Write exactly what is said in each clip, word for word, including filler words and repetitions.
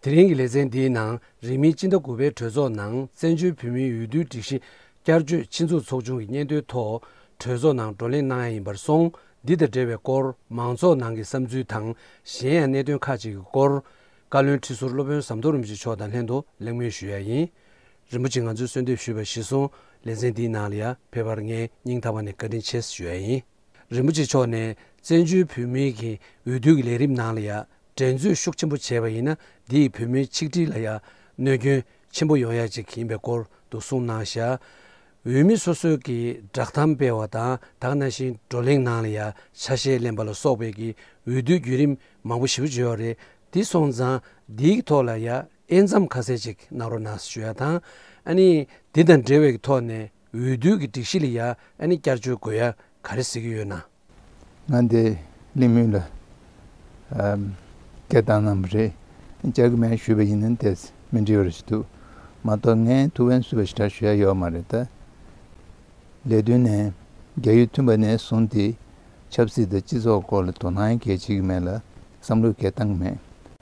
དེ་རིང་གི་ལེ་ཚན་འདིའི་ནང་། རིང་མིན་སྤྱི་ཟླ་དགུ་པའི་གྲོས་ཚོགས་ནང་བཙན་བྱོལ་བོད་མིའི་འོས་བསྡུའི་སྒྲིག་གཞི་བསྐྱར་བཅོས་ཆེད་འཛུགས་ཚོགས་ཆུང་གི་སྙན་ཐོའི་ཐོག་གྲོས་ཚོགས་ནང་བགྲོ་གླེང་གནང་ཡ་ཡིན་པར་སོང་། འདི་དང་འབྲེལ་བའི་སྐོར། མང་ཚོགས་ནང་གི་བསམ་ཚུལ་དང་། གཞན་ཡང་གནད་དོན་ཁག་ཅིག་གི་སྐོར། བཀའ་བློན་ཁྲི་ཟུར་སློབ་དཔོན་ཟམ་གདོང་རིན་པོ་ཆེ་མཆོག་དང་ལྷན་དུ་གླེང་མོལ་ཞུ་ཡ་ཡིན། རིན་པོ་ཆེས་ང་ཚོའི་གསོལ་འདེབས་ཞུས་པ་གཞིར་བཟུང་ལེ་ཚན་འདིའི་ནང་ལ་ཡ་ཕེབས་པར་ངས་སྙིང་ཐག་པ་ནས་བཀའ་དྲིན་ཆེ་ཞུ་ཡ་ཡིན། རིན་པོ་ཆེ་མཆོག་ནས་བཙན་བྱོལ་བོད་མིའི་གི་འོས་བསྡུ་གི་ལས་རིམ་ནང་ལ་ཡ་འགྲན་རྩོད་ཤུགས་ཆེན་པོ་བྱས་པ་ཡིན་ན། འདི་ཡིས་བོད་མིའི་ཆིག་སྒྲིལ་ལ་ཡ་གནོད་སྐྱོན་ཆེན་པོ་ཡོང་ཡ་ཅིག་ཡིན་པའི་སྐོར་དུ་གསུངས་གནང་ཤག་འོས་མི་སོ་སོའི་གི་བསྒྲགས་གཏམ་སྤེལ་བ་དང་། ད་ག་ནང་བཞིན་བགྲོ་གླེང་ནང་ལ་ཡ་ཆ་ཤས་ལེན་པ་ལ་སོགས་པའི་གི་འོས་བསྡུའི་བརྒྱུད་རིམ་མང་པོ་ཞེ་པོ་ཅིག་ཡོད་རེད། དེ་སོང་ཙང་འདིའི་ཐོག་ལ་ཡ་དབྱེ་མཚམས་ཁ་གསལ་ཅིག་གནང་རོགས་གནང་ཞུ་ཡ་དང་། ཨ་ནི་འདི་དང་འབྲེལ་བའི་ཐོག་ནས་འོས་བསྡུའི་གི་སྒྲིག་གཞི་ལ་ཡ་ཨ་ནི་བསྐྱར་བཅོས་དགོས་ཡ་ག་རེ་གཟིགས་ཀྱི་ཡོད་ན། ང་འདི་གླེང་མོལ་ལ་ཨམ་སྐད་བཏང་གནང་བ་རེད། བསྐྱར་གི་མེད་ཞུས་པ་ཡིན་ན་དེ་མི་འགྲིག་པ་རེད་ཞུ་འདུག་མ་གཏོགས། ངས་ཐུགས་ཕན་གསོས་པ་ཞེ་དྲག་ཞུ་ཡ་ཡོད་མ་རེད་ད། ལས་དོན་ནས་རྒྱ་ཡུལ་མཐུན་པ་ནས་བཟུང་སྟེ་ཆབ་སྲིད་དང་སྤྱི་ཚོགས་སྐོར་ལ་དོ་སྣང་གལ་ཆེ་གི་མེད་ལ། བསམ་བློ་གལ་བཏང་གི་མེད།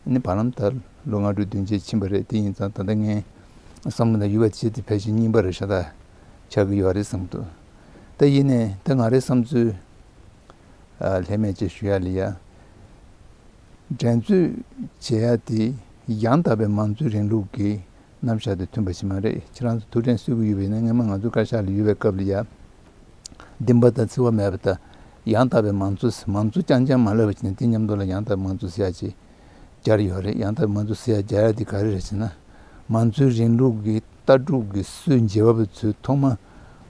ཨ་ནི་བར་ལམ་ད་ལོ་ལྔ་དྲུག་བདུན་ཅུ་ཕྱིན་པ་རེད། དེ་ཡིན་ཙང་ད་ལྟ་ངའི་བསམ་བློ་དང་ཡུལ་བ་བྱེད་དེ་ཕལ་ཆེར་རྙིང་པ་རེད་ཤག་ད་ཆགས་ཀྱི་ཡོད་རེད་བསམ་གི་འདུག་ད་ཡིན་ནའི་ད་ང་རའི་བསམ་ཚུལ་ཨ་ལྷད་མེད་ཅེས་ཞུ་ཡ་ལ་ཡ། འགྲན་རྩོད་བྱེད་ཡ་དེ་ཡང་དག་པའི་མང་གཙོའི་རིང་ལུགས་ཀྱི་རྣམ་གཞག་དང་མཐུན་པ་ཞིག་མ་རེད། ཁྱེད་རང་ཚོ་ཐུགས་དྲན་གསོ་གི་ཡོད་པ་ཡིན་ན། སྔོན་མ་ང་ཚོ་བཀའ་ཤག་ལ་ཡོད་པའི་སྐབས་ལ་ཡ། བདེན་པ་དང་འཚེ་བ་མེད་པ་དང་། ཡང་དག་པའི་མང་གཙོ། མང་གཙོ་རྐྱང་རྐྱང་མ་ལབ་པ་བྱས་ནས་དེ་མཉམ་དུ་ལ་ཡང་དག་པའི་མང་གཙོ་ཟེར་ཡ་ཅིག་སྦྱར་ཡོད་རེད། ཡང་དག་པའི་མང་གཙོ་ཟེར་ཡ་སྦྱར་ཡ་དེ་ག་རེ་རེད་ཟེར་ན། མང་གཙོའི་རིང་ལུགས་ཀྱི་ལྟ་གྲུབ་ཀྱི་སྲོལ་འབྱེད་པ་ཚོས་ཐོག་མ་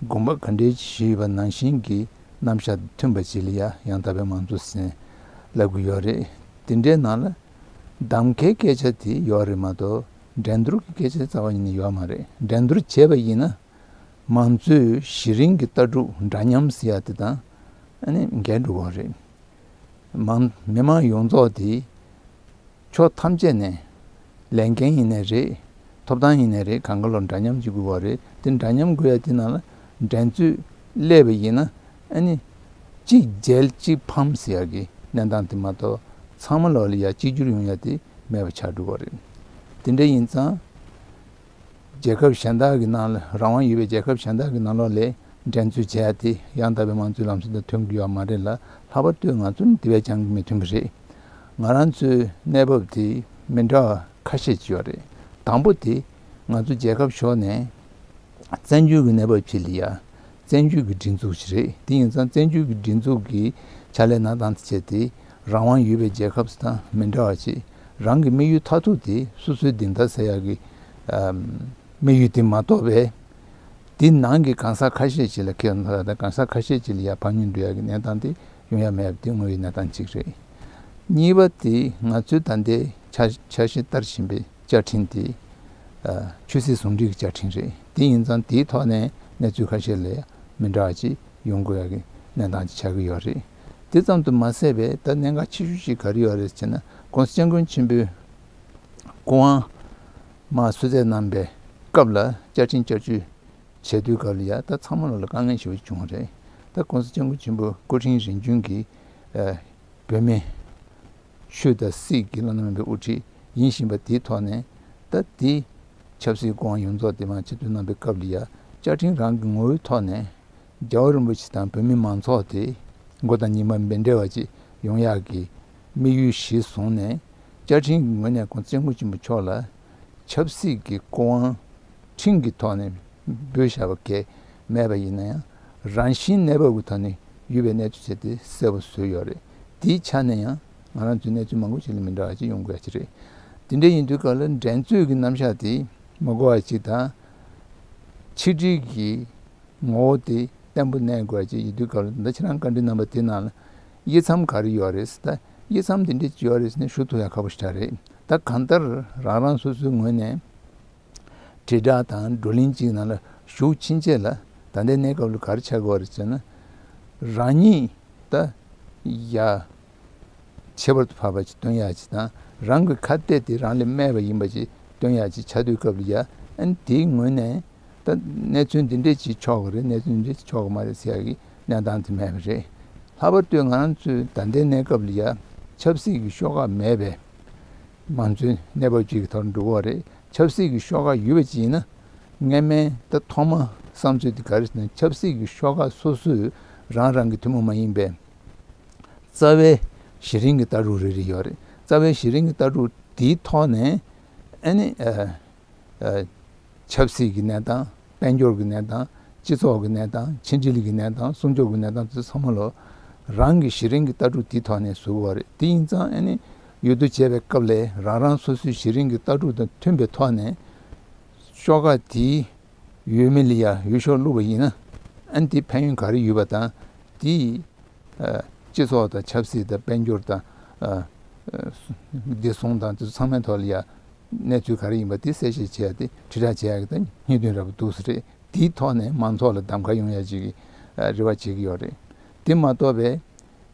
དགོངས་པ་ག་འདྲའི་ཞུས་པ་ནང་བཞིན་གྱི་རྣམ་གཞག་མཐུན་པ་ཅིག་ལ་ཡ་ཡང་དག་པའི་མང་གཙོ་ཟེར་ལབ་ཀྱི་ཡོད་རེད། དེ་འདྲའི་ནང་ལ་གདམ་ཁའི་སྐད་ཆ་དེ་ཡོད་རེད་མ་གཏོགས། འགྲན་བསྡུར་གྱི་སྐད་ཆ་རྩ་བ་ཉིད་ནས་ཡོད་མ་རེད། འགྲན་བསྡུར་བྱས་པ་ཡིན་ན། མང་གཙོའི་གཞི་རིམ་གྱི་ལྟ་གྲུབ་འདྲ་མཉམ་ཟེར་ཡ་དེ་དང་ཨ་ནི་འགལ་འགྲོ་གི་རེད། མང་མི་མང་ཡོངས་རྫོགས་དེ་ཕྱོགས་ཐམས་ཅད་ནས་ལས་འགན་ཡིན་ནའི་རེད། ཐོབ་ཐང་ཡིན་ནའི་རེད། གང་ག་ལོ་འདྲ་མཉམ་གྱི་དགོས་པ་རེད། དེ་འདྲ་མཉམ་དགོས་ཡ་དེ་ནང་ལ་འགྲན་རྩོད་སླེབས་པ་ཡིན་ན། ཨ་ནི་གཅིག་རྒྱལ་གཅིག་ཕམ་ཟེར་ཡ་གི་གནས་སྟངས་དེ་མ་གཏོགས། ཚང་མ་ལོག་ལ་ཡ་གཅིག་གྱུར་ཡོང་ཡ་དེ་མེད་པ་ཆགས་འགྲོ་གི་རེད། དེ་འདྲ་ཡིན་ཙང་། རྒྱལ་ཁབ་གཞན་དག་གི་ནང་ལ། རང་དབང་ཡོད་པའི་རྒྱལ་ཁབ་གཞན་དག་གི་ནང་ལོགས་ལ་འགྲན་རྩོད་བྱེད་ཡ་དེ་ཡང་དག་པའི་མང་གཙོའི་ལམ་སྲོལ་དང་མཐུན་གྱི་ཡོད་མ་རེད་ལ། ལྷག་པར་དུ་ང་ཚོ་ནི་དེ་བས་ཀྱང་མི་མཐུན་པ་རེད། ང་རང་ཚོའི་གནས་བབ་དེ་མི་འདྲ་བ་ཁ་ཤས་ཅིག་ཡོད་རེད། དང་པོ་དེ་ང་ཚོ་རྒྱལ་ཁབ་ཕྱོགས་ནས་བཙན་བྱོལ་གྱི་གནས་བབ་ཅིག་ལ་ཡ། བཙན་བྱོལ་གྱི་སྒྲིག་འཛུགས་ཤིག་རེད། དེ་ཡིན་ཙང་བཙན་བྱོལ་གྱི་སྒྲིག་འཛུགས་ཀྱི་ཕྱག་ལས་གནང་སྟངས་དེ་བྱས་ཏེ། རང་དབང་ཡོད་པའི་རྒྱལ་ཁབ་དང་མི་འདྲ་བ་ཅིག་རང་གི་དམིགས་ཡུལ་མཐར་ཐུག་དེ་སོ་སོའི་བདེན་མཐའ་གསལ་ཡག་གི་ཨམ་དམིགས་ཡུལ་དེ་མ་གཏོགས་པའི། དེ་ནང་གི་གང་ཟག་ཁ་ཤས་ཅིག་ལ་ཁེ་ཕན་ཐོགས་ཡ་དང་། གང་ཟག་ཁ་ཤས་ཅིག་ལ་ཡ་ཕམ་ཉེས་འགྲོ་ཡག་གི་གནས་སྟངས་དེ་ཡོང་ཡ་མེད་པ་དེ་དངོས་ཡོད་གནས་སྟངས་གཅིག་རེད། གཉིས་པ་དེ་ང་ཚོའི་ད་ལྟའི་འཆར་འཆར་གཞི་ལྟར་བཞིན་པའི་བཅའ་ཁྲིམས་དེ་ཨ་ཆོས་སྲིད་ཟུང་འབྲེལ་གྱི་བཅའ་ཁྲིམས་རེད། དེ་ཡིན་ཙང་དེའི་ཐོག་ནས་གནས་ཚུལ་ཁ་ཤས་ལ་མི་འདྲ་བ་ཅིག་ཡོང་དགོས་ཡག་གི་གནས་སྟངས་ཅིག་ཆགས་ཀྱི་ཡོད་རེད། དེ་ཙམ་དུ་མ་ཟད་པའི་ད་གནད་འགག་ཆེ་ཤོས་ཤིག་ག་རེ་ཡོད་རེད་ཟེར་ན། ༸གོང་ས་༸སྐྱབས་མགོན་ཆེན་པོའི་སྐུ་དབང་མར་གསོལ་སྩལ་གནང་པའི་སྐབས་ལ་བཅའ་ཁྲིམས་བསྐྱར་བཅོས་བྱས་དུས་སྐབས་ལ་ཡ། ད་ཚང་མ་ལོག་ལ་དཀའ་ངལ་ཞེ་པོ་ཅིག་བྱུང་བ་རེད། ད་༸གོང་ས་༸སྐྱབས་མགོན་ཆེན་པོ་སྐུ་ཕྲེང་རིམ་བྱོན་གྱི་ཨ་བོད་མི་ཆོས་དང་སྲིད་ཀྱི་བླ་ན་མེད་པའི་དབུ་ཁྲིད་ཡིན་བཞིན་པ་དེའི་ཐོག་ནས། ད་དེ་ཆབ་སྲིད་སྐུ་དབང་ཡོངས་རྫོགས་དེ་མར་ཕྱིར་བསྡུ་གནང་པའི་སྐབས་ལ་ཡ། བཅའ་ཁྲིམས་རང་གི་ངོ་བོའི་ཐོག་ནས་རྒྱལ་བ་རིན་པོ་ཆེ་དང་བོད་མི་མང་ཚོགས་དེ་མགོ་དང་གཉིས་མ་མི་འབྲལ་བ་ཅིག་ཡོང་ཡག་གི་དམིགས་ཡུལ་གཞིར་བཟུང་ནས། བཅའ་ཁྲིམས་ཀྱི་ངོས་ནས་༸གོང་ས་༸སྐྱབས་མགོན་ཆེན་པོ་མཆོག་ལ་ཆབ་སྲིད་ཀྱི་སྐུ་དབང་ཁྲིམས་ཀྱི་ཐོག་ནས་འབུལ་བཞག་པ་གས་མེད་པ་ཡིན་ན་ཡང་། རང་བཞིན་གནས་བབ་ཀྱི་ཐོག་ནས་ཡོད་པའི་གནས་ཚུལ་བྱས་ཏེ་གསལ་པོ་བཟོས་ཡོད་རེད། དེའི་ཆ་ནས་ཡང་ང་རང་ཚོའི་གནས་ཚུལ་མང་པོ་ཞིག་ལ་མི་འདྲ་བ་ཅིག་ཡོང་དགོས་ཀྱི་རེད། དེ་འདྲ་ཡིན་དུས་སྐབས་ལ་འགྲན་རྩོད་ཀྱི་རྣམ་གཞག་དེ་མ་གོ་བ་ཅིག་དང་། ཆིག་སྒྲིལ་གྱི་ངོ་བོ་དེ་བརྟན་པོ་གནས་དགོས་ཀྱི་ཡིན་དུས་སྐབས་ལ། ད་ཁྱེད་རང་བཀའ་འདྲི་གནང་བ་དེ་ནང་ལ་དབྱེ་མཚམས་ག་རེ་ཡོད་རེད་ཟེར། ད་དབྱེ་མཚམས་དེ་འདྲ་ཅིག་ཡོད་རེད་ཟེར་ནས་ཞུ་ཐུབ་ཡ་ཁག་པོ་ཞིག་རེད། ད་གང་ལྟར་རང་རང་སོ་སོའི་ངོས་ནས་དྲིལ་བསྒྲགས་དང་བགྲོ་གླེང་ཅིག་ནང་ལ་ཞུགས་ཕྱིན་ཆད་ལ། ད་ལྟའི་གནས་སྐབས་ལ་ག་རེ་ཆགས་ཀྱི་ཡོད་རེད་ཟེར་ན། རང་ཉིད་ད་ཡ་ཁྱད་པར་དུ་འཕགས་པ་ཅིག་སྟོན་ཡག་ཅིག་དང་། རང་གི་ཁ་གཏད་དེ་རང་ལས་དམའ་བ་ཡིན་པ་ཅིག་སྟོན་ཡག་ཅིག་ཆགས་དུས་སྐབས་ལ་ཡ། ཨ་ནི་དེའི་ངོས་ནས་ད་གནས་ཚུལ་འདི་འདྲས་ཅིག་ཆོག་གི་རེད། གནས་ཚུལ་འདི་འདྲས་ཅིག་ཆོག་གི་མ་རེད་ཟེར་ཡག་གི་གནས་སྟངས་དེ་མེད་པ་རེད། ལྷག་པར་དུ་ང་རང་ཚོའི་ད་ལྟའི་གནས་སྐབས་ལ་ཡ་ཆབ་སྲིད་ཀྱི་ཤོག་ཁག་མེད་པའི་ མང་གཙོའི་གནས་བབ་ཅིག་གི་ཐོག་འགྲོ་གི་ཡོད་རེད། ཆབ་སྲིད་ཀྱི་ཤོག་ཁག་ཡོད་པ་ཅིག་ཡིན་ན། སྔ་མའི་ད་ཐོག་མ་བསམ་ཚུལ་དེ་ག་རེ་ཟེར་ན། ཆབ་སྲིད་ཀྱི་ཤོག་ཁག་སོ་སོས་རང་རང་གི་ཐུན་མོང་མ་ཡིན་པའི་རྩ་བའི་གཞི་རིམ་གྱི་ལྟ་གྲུབ་རེ་རེ་ཡོད་རེད། རྩ་བའི་གཞི་རིམ་གྱི་ལྟ་གྲུབ་དེའི་ཐོག་ནས་ཨ་ནི་ཨ་ཨ་ཆབ་སྲིད་ཀྱི་གནས་སྟངས། དཔལ་འབྱོར་གྱི་གནས་སྟངས། སྤྱི་ཚོགས་ཀྱི་གནས་སྟངས། ཕྱི་འབྲེལ་གྱི་གནས་སྟངས། སྲུང་སྐྱོབ་ཀྱི་གནས་སྟངས་དེ་ཚང་མ་ལོ། རང་གི་གཞི་རིམ་གྱི་ལྟ་གྲུབ་དེའི་ཐོག་ནས་བཟོ་དགོས་རེད། དེ་ཡིན་ཙང་ཨ་ནི་འོས་བསྡུ་བྱས་པའི་སྐབས་ལ་རང་རང་སོ་སོའི་གཞི་རིམ་གྱི་ལྟ་གྲུབ་དང་མཐུན་པའི་ཐོག་ནས་ཤོག་ཁག་དེའི་འོས་མི་ལ་ཡ་འོས་ཤོག་བླུགས་པ་ཡིན་ན། ཨ་ནི་དེ་ཕན་ཡོན་ག་རེ་ཡོད་པ་དང་། དེའི་ཨ་སྤྱི་ཚོགས་དང་ཆབ་སྲིད་དང་དཔལ་འབྱོར་དང་ཨ་ཨ་བདེ་སྲུང་དང་དེ་ཚོ་ཚང་མའི་ཐོག་ལ་ཡ་གནས་ཚུལ་ག་རེ་ཡིན་པ་དེ་གསལ་བཤད་བྱེད་ཡ་དེ་དྲིལ་བསྒྲགས་བྱེད་ཡ་གི་ད་སྙིང་དོན་ར་བ་འདུག་ས་རེད། དེའི་ཐོག་ནས་མང་ཚོགས་ལ་གདམ་ཁ་ཡོང་ཡ་ཅིག་གི་ཨ་རེ་བ་བྱེད་ཀྱི་ཡོད་རེད། དེ་མ་གཏོགས་པའི་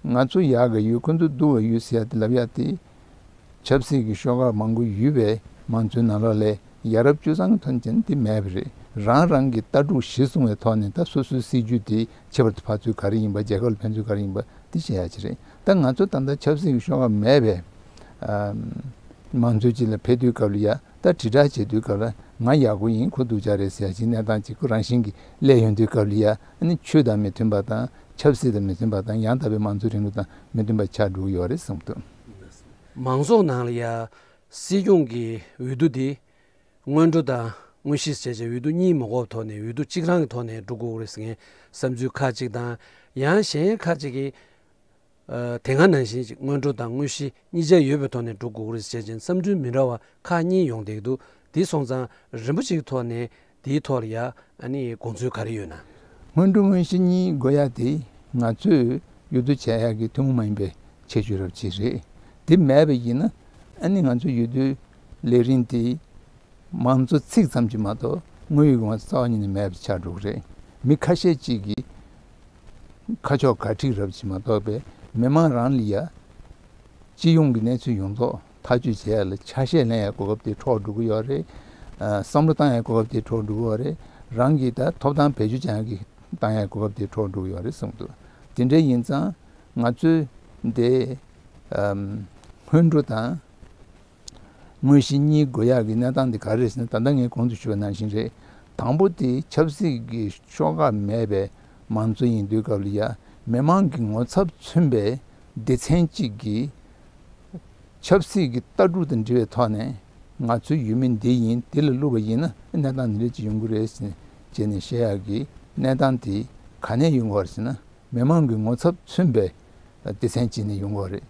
ང་ཚོ་ཡག་གི་ཡོད། ཁོ་ཚོ་སྡུག་གི་ཡོད་ཟེར་ཡ་དེ་ལབ་ཡ་དེ། ཆབ་སྲིད་ཀྱི་ཤོག་ཁག་མང་པོ་ཡོད་པའི་མང་གཙོའི་ནང་ལོགས་ལ་ཡ་རབས་སྤྱོད་བཟང་གི་ཐོག་ནས་བྱས་ན་དེ་མེད་པ་རེད། རང་རང་གི་ལྟ་གྲུབ་གཞིར་བཟུང་བའི་ཐོག་ནས་ད་སོ་སོའི་སྲིད་ཇུས་དེ་ཁྱད་པར་དུ་ཕན་ཚུན་ག་རེ་ཡིན་པ། རྒྱལ་ཁབ་ལ་ཕན་ཚུན་ག་རེ་ཡིན་པ་དེ་བཤད་ཡ་ཅིག་རེད། ད་ང་ཚོ་ད་ལྟ་ཆབ་སྲིད་ཀྱི་ཤོག་ཁག་མེད་པའི་ཨ་མང་གཙོའི་སྤྱི་ལ་ཕེབས་དུས་སྐབས་ལ་ཡ། ད་དྲིལ་བསྒྲགས་བྱེད་དུས་སྐབས་ལ་ང་ཡག་པོ་ཡིན། ཁོ་སྡུག་ཅག་རེད་ཟེར་ཡ་ཅིག་གནས་སྟངས་ཅིག་ཁོ་རང་བཞིན་གྱིས་སླེབས་ཡོང་དུས་སྐབས་ལ་ཡ། ཨ་ནི་ཆོས་དང་མི་མཐུན་པ་དང་། ཆབ་སྲིད་དང་མི་མཐུན་པ་དང་། ཡང་དག་པའི་མང་གཙོའི་རིང་ལུགས་དང་མི་མཐུན་པ་ཆགས་འགྲོ་གི་ཡོད་རེད་བསམ་གྱི་འདུག། མང་ཚོགས་ནང་ལ་ཡ་སྲིད་སྐྱོང་གི་འོས་བསྡུ་འདི་སྔོན་འགྲོ་དང་དངོས་གཞི་བྱས་བྱས་འོས་བསྡུ་གཉིས་མ་འགོར་བའི་ཐོག་ནས་འོས་བསྡུ་གཅིག་རང་གི་ཐོག་ནས་འགྲོ་དགོས་རེད་ཟེར་མཁན་བསམ་ཚུལ་ཁག་ཅིག་དང་། ཡང་གཞན་ཁག་ཅིག་གིས། ཨ་དེ་སྔ་ནང་བཞིན་ཅིག་སྔོན་འགྲོ་དང་དངོས་གཞི་གཉིས་ཆ་ཡོད་པའི་ཐོག་ནས་འགྲོ་དགོས་རེད་ཟེར་བྱས་བསམ་ཚུལ་མི་འདྲ་བ་ཁག་གཉིས་ཡོང་བསྡད་ཀྱི་འདུག། དེ་སོང་ཙང་རིམ་པ་གཅིག་གི་ཐོག་ནས་དེའི་ཐོག་ལ་ཡ་ཨ་ནི་དགོངས་ཚུལ་ག་རེ་ཡོད་ན། སྔོན་འགྲོ་དངོས་གཞི་གཉིས་དགོས་ཡ་དེ་ང་ཚོས་འོས་བསྡུ་བྱེད་ཡ་གི་ཐུན་མོང་མ་ཡིན་པའི་ཁྱད་ཆོས་རབ་ཅིག་རེད། དེ་མེད་པ་ཡིན་ན་ཨ་ནི་ང་ཚོའི་འོས་བསྡུའི་ལས་རིམ་དེ་མང་གཙོ་ཚིག་ཙམ་གྱིས་མ་གཏོགས་དངོས་ཡོད་ཀྱི་ངོ་རྩ་བ་ཉིད་ནས་མེད་པ་ཆགས་འགྲོ་གི་རེད། མི་ཁ་ཤས་ཅིག་གིས་ཁ་ཕྱོགས་ག་ཁྲིག་རབ་ཅིག་མ་གཏོགས་པའི་མི་མང་རང་ལ་ཡ་སྤྱི་ཡོངས་ཀྱི་གནས་ཚུལ་ཡོངས་རྫོགས་ཐག་གཅོད་བྱེད་ཡ་ལ་ཆ་ཤས་ལེན་ཡ་གོ་སྐབས་དེ་འཕྲོག་འགྲོ་གི་ཡོད་རེད། ཨ་བསམ་བློ་བཏང་ཡ་གོ་སྐབས་དེ་འཕྲོག་འགྲོ་གི་ཡོད་རེད། རང་གི་ད་ཐོབ་ཐང་བེད་སྤྱོད་བྱ་ཡ་གི་བཏང་ཡ་གོ་སྐབས་དེ་འཕྲོག་འགྲོ་གི་ཡོད་རེད་བསམ་གྱི་འདུག། དེ་འདྲ་ཡིན་ཙང་ང་ཚོས་འདི་ཨམ་སྔོན་འགྲོ་དང་། དངོས་གཞི་གཉིས་དགོས་ཡག་གི་གནས་སྟངས་དེ་ག་རེ་རེད་ཟེར་ན། ད་ལྟ་ངས་གོང་དུ་ཞུས་པ་ནང་བཞིན་རེད། དང་པོ་དེ་ཆབ་སྲིད་ཀྱི་ཤོག་ཁག་མེད་པའི་མང་གཙོ་ཡིན་དུས་སྐབས་ལ་ཡ། མི་མང་གི་ངོ་ཚབ་མཚོན་པའི་སྡེ་ཚན་གཅིག་གིས་ཆབ་སྲིད་ཀྱི་ལྟ་གྲུབ་དང་འབྲེལ་བའི་ཐོག་ནས་ང་ཚོའི་འོས་མི་འདི་ཡིན། འདི་ལ་བླུགས་པ་ཡིན་ན་གནས་སྟངས་འདི་འདྲ་ཅིག་ཡོང་གི་རེད་ཟེར་ནས་བཤད་ཡག་གི་གནས་སྟངས་དེ་ག་ནས་ཡོང་གི་ཡོད་རེད་ཟེར་ན། མི་མང་གི་ངོ་ཚབ་མཚོན་པའི་སྡེ་ཚན་གཅིག་ནས་ཡོང་གི་ཡོད་རེད།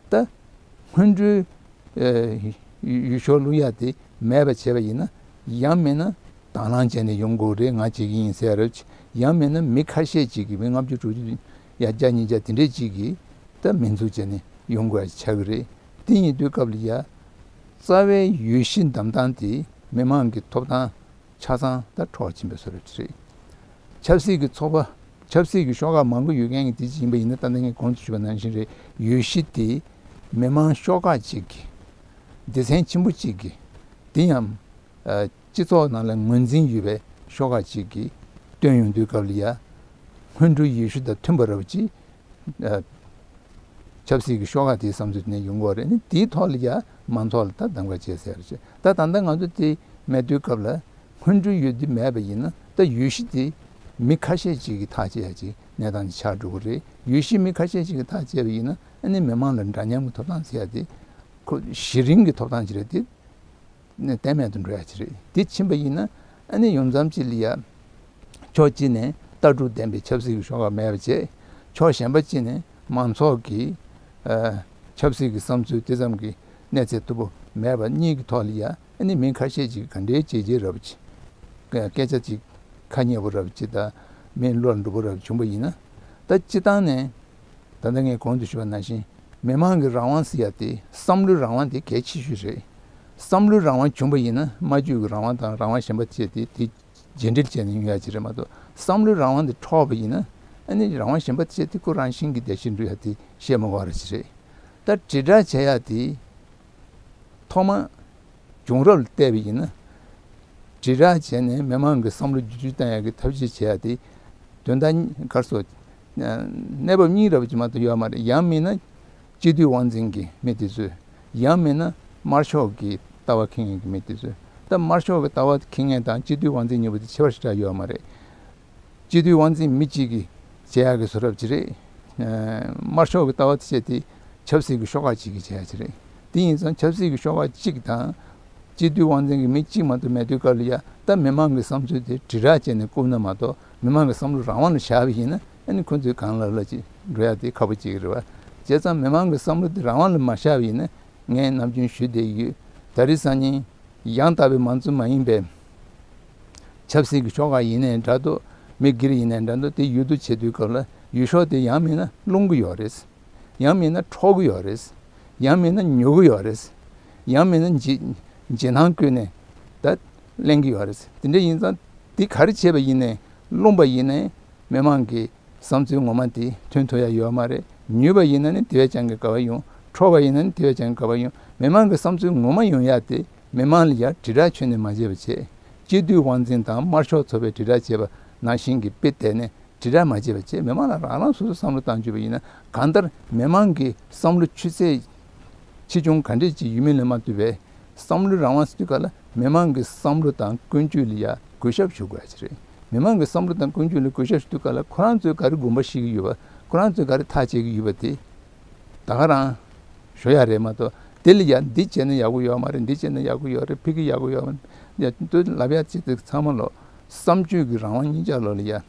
ད་སྔོན་འགྲོའི་ཨ་འོས་ཤོག་བླུག་ཡ་དེ་མེད་པ་བྱས་པ་ཡིན་ན། ཡང་མིན་ན་དང་བླངས་བྱས་ནས་ཡོང་དགོས་རེད། ང་བྱེད་ཀྱི་ཡིན་ཟེར་ཡ་རེད། ཡང་མིན་ན་མི་ཁ་ཤས་ཅིག་གིས། མི་ལྔ་བཅུ་དྲུག་ཅུ་ཡ་བརྒྱ་ཉིས་བརྒྱ་དེ་འདྲས་ཅིག་གིས་ད་མིང་འཛུགས་བྱས་ནས་ཡོང་དགོས་ཡ་ཆགས་ཀྱི་རེད། དེ་ཡིན་དུས་སྐབས་ལ་ཡ་རྩ་བའི་འོས་གཞི་འདེམས་སྟངས་དེ་མི་མང་གི་ཐོབ་ཐང་ཆ་ཚང་ད་འཕྲོག་ཕྱིན་པའི་བཟོ་འདྲ་ཅིག་རེད། ཆབ་སྲིད་ཀྱི་ཚོགས་པ། ཆབ་སྲིད་ཀྱི་ཤོག་ཁག་མང་པོ་ཡོད་མཁན་གྱི་དེ་ཅིག་ཡིན་པ་ཡིན་ན། ད་ལྟ་ངས་གོང་དུ་ཞུས་པ་ནང་བཞིན་རེད། འོས་གཞི་དེ་མི་མང་ཤོག་ཁག་ཅིག་གི་སྡེ་ཚན་ཆེན་པོ་གཅིག་གི། དེ་ཡང་ཨ་སྤྱི་ཚོགས་ནང་ལ་ངོས་འཛིན་ཡོད་པའི་ཤོག་ཁག་ཅིག་གིས་བཏོན་ཡོང་དུས་སྐབས་ལ་ཡ། སྔོན་འགྲོའི་འོས་གཞི་དང་མཐུན་པ་རབ་ཅིག་ཨ་ཆབ་སྲིད་ཀྱི་ཤོག་ཁག་དེའི་བསམ་ཚུལ་དེ་ནས་ཡོང་གི་ཡོད་རེད། ཨ་ནི་དེའི་ཐོག་ལ་ཡ་མང་ཚོགས་ལ་ད་གདམ་ག་བྱས་ཟེར་བྱས། ད་ད་ལྟ་ང་ཚོ་དེ་མེད་དུས་སྐབས་ལ་སྔོན་འགྲོའི་འོས་བསྡུ་མེད་པ་ཡིན་ན། ད་འོས་གཞི་དེ་མི་ཁ་ཤས་ཅིག་གིས་ཐག་བཅད་ཡ་ཅིག་གནས་སྟངས་ཅིག་ཆགས་འགྲོ་གི་རེད། འོས་གཞི་མི་ཁ་ཤས་ཅིག་གིས་ཐག་བཅད་པ་ཡིན་ན། ཨ་ནི་མི་མང་ལ་འདྲ་མཉམ་གྱི་ཐོབ་ཐང་ཟེར་ཡ་དེ་ཁོ་གཞི་རིམ་གྱི་ཐོབ་ཐང་ཅིག་རེད་དེ། ནས་གཏན་མེད་དུ་འགྲོ་ཡ་ཅིག་རེད། དེ་ཕྱིན་པ་ཡིན་ན། ཨ་ནི་ཡོང་མཚམས་ཅིག་ལ་ཡ། ཕྱོགས་གཅིག་ནས་ལྟ་གྲུབ་ལྡན་པའི་ཆབ་སྲིད་ཀྱི་ཤོག་ཁག་མེད་པ་བྱས། ཕྱོགས་གཞན་པ་གཅིག་ནས་མང་ཚོགས་ཀྱི་ཨ་ཆབ་སྲིད་ཀྱི་བསམ་ཚུལ་དེ་ཙམ་གྱི་གནས་ཚད་མཐོ་པོ་མེད་པ་གཉིས་ཀྱི་ཐོག་ལ་ཡ། ཨ་ནི་མི་ཁ་ཤས་ཅིག་ག་འདྲའི་བྱས་རྗེས་རབ་ཅིག་སྐད་ཆ་ཅིག་ཁ་ཉེ་པོ་རབ་ཅིག་དང་། མི་བློར་འགྲོ་པོ་རབ་བྱུང་པ་ཡིན་ན། ད་སྤྱི་བཏང་ནས། ད་ལྟ་ངས་གོང་དུ་ཞུས་པ་ནང་བཞིན། མི་མང་གི་རང་དབང་ཟེར་ཡ་དེ། བསམ་བློའི་རང་དབང་དེ་གལ་ཆེ་ཤོས་རེད། བསམ་བློའི་རང་དབང་བྱུང་པ་ཡིན་ན། སྨྲ་བརྗོད་ཀྱི་རང་དབང་དང་རང་དབང་གཞན་པ་བཅས་དེ་དེ་རྗེས་འབྲེལ་བྱས་ནས་ཡོང་ཡ་ཅིག་རེད་མ་གཏོགས། བསམ་བློའི་རང་དབང་དེ་འཕྲོག་པ་ཡིན་ན། ཨ་ནི་རང་དབང་གཞན་པ་བཅས་དེ་ཁོ་རང་བཞིན་གྱིས་འདས་ཕྱིན་འགྲོ་ཡ་དེ་བཤད་མ་དགོས་པ་རེད་ཅིག་རེད། ད་དྲིལ་བསྒྲགས་བྱེད་ཡ་དེ། ཐོག་མ་བྱུང་རབས་ལ་བལྟས་པ་ཡིན་ན། དྲིལ་བསྒྲགས་བྱས་ནས་མི་མང་གི་བསམ་བློ་བསྒྱུར་བཅོས་བཏང་ཡག་གི་ཐབས་ཤེས་བྱེད་ཡག་དེ། དོན་དག་ག་རེ་ཟེར། གནས་བབ་གཉིས་རབ་ཅིག་མ་གཏོགས་ཡོད་མ་རེད། ཡང་མིན་ན་སྤྱི་འཐུས་དབང་འཛིན་གྱི་མི་དེ་ཚོས། ཡང་མིན་ན་ དམར་ཤོག་གི་ལྟ་བ་འཁྱེར་མཁན་གྱི་མི་དེ་ཚོས། ད་དམར་ཤོག་གི་ལྟ་བ་འཁྱེར་མཁན་དང་སྤྱི་འཐུས་དབང་འཛིན་གཉིས་པོ་དེ་ཁྱད་པར་ཞེ་དྲག་ཡོད་མ་རེད། སྤྱི་འཐུས་དབང་འཛིན་མི་གཅིག་གིས་བྱེད་ཡག་གི་བཟོ་འདྲ་ཅིག་རེད། ཨ། དམར་ཤོག་གི་ལྟ་བ་དེ་བྱས་ཏེ་ཆབ་སྲིད་ཀྱི་ཤོག་ཁག་གཅིག་གིས་བྱེད་ཡག་ཅིག་རེད། དེ་ཡིན་ཙང་ཆབ་སྲིད་ཀྱི་ཤོག་ཁག་གཅིག་དང་སྤྱི་འཐུས་དབང་འཛིན་གྱི་མི་གཅིག་མ་གཏོགས་མེད་དུས་སྐབས་ལ་ཡ། ད་མི་མང་གི་བསམ་ཚུལ་དེ་དྲིལ་བསྒྲགས་བྱས་ནས་བཀུག་ན་མ་གཏོགས། མི་མང་གི་བསམ་བློ་རང་དབང་ལ་བཞག་པ་ཡིན་ན། ཨ་ནི་ཁོ་ཚོས་གང་ལབ་ལབ་ཅིག་འགྲོ་ཡག་དེ་ཁག་པོ་ཅིག་རེད་བ། བྱས་ཙང་མི་མང་གི་བསམ་བློ་དེ་རང་དབང་ལ་མ་བཞག་པ་ཡིན་ན། ངས་ནམ་རྒྱུན་ཞུས་བསྡད་ཀྱི་ཡོད། ད་རེས་སང་ཉིན་ཡང་དག་པའི་མང་གཙོ་མ་ཡིན་པའི་ཆབ་སྲིད་ཀྱི་ཤོག་ཁག་ཡིན་ནའི་འདྲ་འདུག་མི་སྒེར་ཡིན་ནའི་འདྲ་འདུག་དེ་འོས་བསྡུ་བྱེད་དུས་སྐབས་ལ་འོས་ཤོག་དེ་ཡང་མིན་ན་སློང་གི་ཡོད་རེད། ཡང་མིན་ན་འཕྲོག་གི་ཡོད་རེད། ཡང་མིན་ན་ཉོ་གི་ཡོད་རེད། ཡང་མིན་ན་འཇིགས་འཇིགས་སྣང་བསྐུལ་ནས་ད་གླེང་གི་ཡོད་རེད། དེ་འདྲ་ཡིན་ཙང་དེ་ག་རེ་བྱས་པ་ཡིན་ནའི། སློང་པ་ཡིན་ནའི་མི་མང་གི་བསམ་ཚུལ་ངོ་མ་དེ་ཐོན་ཐུབ་ཡ་ཡོད་མ་རེད། ཉོས་པ་ཡིན་ན་ནི་དེ་བས་ཀྱང་གི་དགའ་བ་ཡོང་། འཕྲོག་པ་ཡིན་ན་ནི་དེ་བས་ཀྱང་གི་དགའ་བ་ཡོང་། མི་མང་གི་བསམ་ཚུལ་ངོ་མ་ཡོང་ཡ་དེ་མི་མང་ལ་ཡ་དྲིལ་བསྒྲགས་ཁྱོན་ནས་མ་བྱས་པ་བྱས། སྤྱི་འཐུས་དབང་འཛིན་དང་དམར་ཤོག་ཚོགས་པས་དྲིལ་བསྒྲགས་བྱས་པ་ནང་བཞིན་གྱི་དཔེ་བལྟས་ནས་དྲིལ་བསྒྲགས་མ་བྱས་པ་བྱས། མི་མང་ལ་རང་རང་སོ་སོ་བསམ་བློ་བཏང་བཅུག་པ་ཡིན་ན། གང་ལྟར་མི་མང་གི་བསམ་བློ་ཆུ་ཚད་ཆེ་ཆུང་ག་འདྲས་ཅིག་ཡོད་མེད་ལ་མ་ལྟོས་པའི་བསམ་བློ་རང་དབང་ཟེར་དུས་སྐབས་ལ་མི་མང་གི་བསམ་བློ་དང་ཀུན་སྤྱོད་ལ་ཡ་གུས་ཞབས་ཞུ་དགོས་ཡ་ཅིག་རེད། མི་མང་གི་བསམ་བློ་དང་ཀུན་སྤྱོད་ལ་གུས་ཞབས་ཞུ་དུས་སྐབས་ལ་ཁོ་རང་ཚོས་ག་རེ་དགོངས་པ་བཞེས་ཀྱི་ཡོད་པ། ཁོ་རང་ཚོས་ག་རེ་ཐག་བཅད་ཀྱི་ཡོད་པ་དེ་ད་ག་རང་ཞུ་ཡ་རེད་མ་གཏོགས། དེ་ལ་ཡ་འདི་བྱས་ན་ཡག་པོ་ཡོད་མ་རེད། འདི་བྱས་ན་ཡག་པོ་ཡོད་རེད། ཕ་གི་ཡག་པོ་ཡོད་མ་རེད། ཡ་དུས་ལབ་ཡ་ཅིག་དེ་ཚང་མ་ལོ་བསམ་སྤྱོད་ཀྱི་རང་དབང་གཉིས་ཆ་ལོ་ལ་ཡ།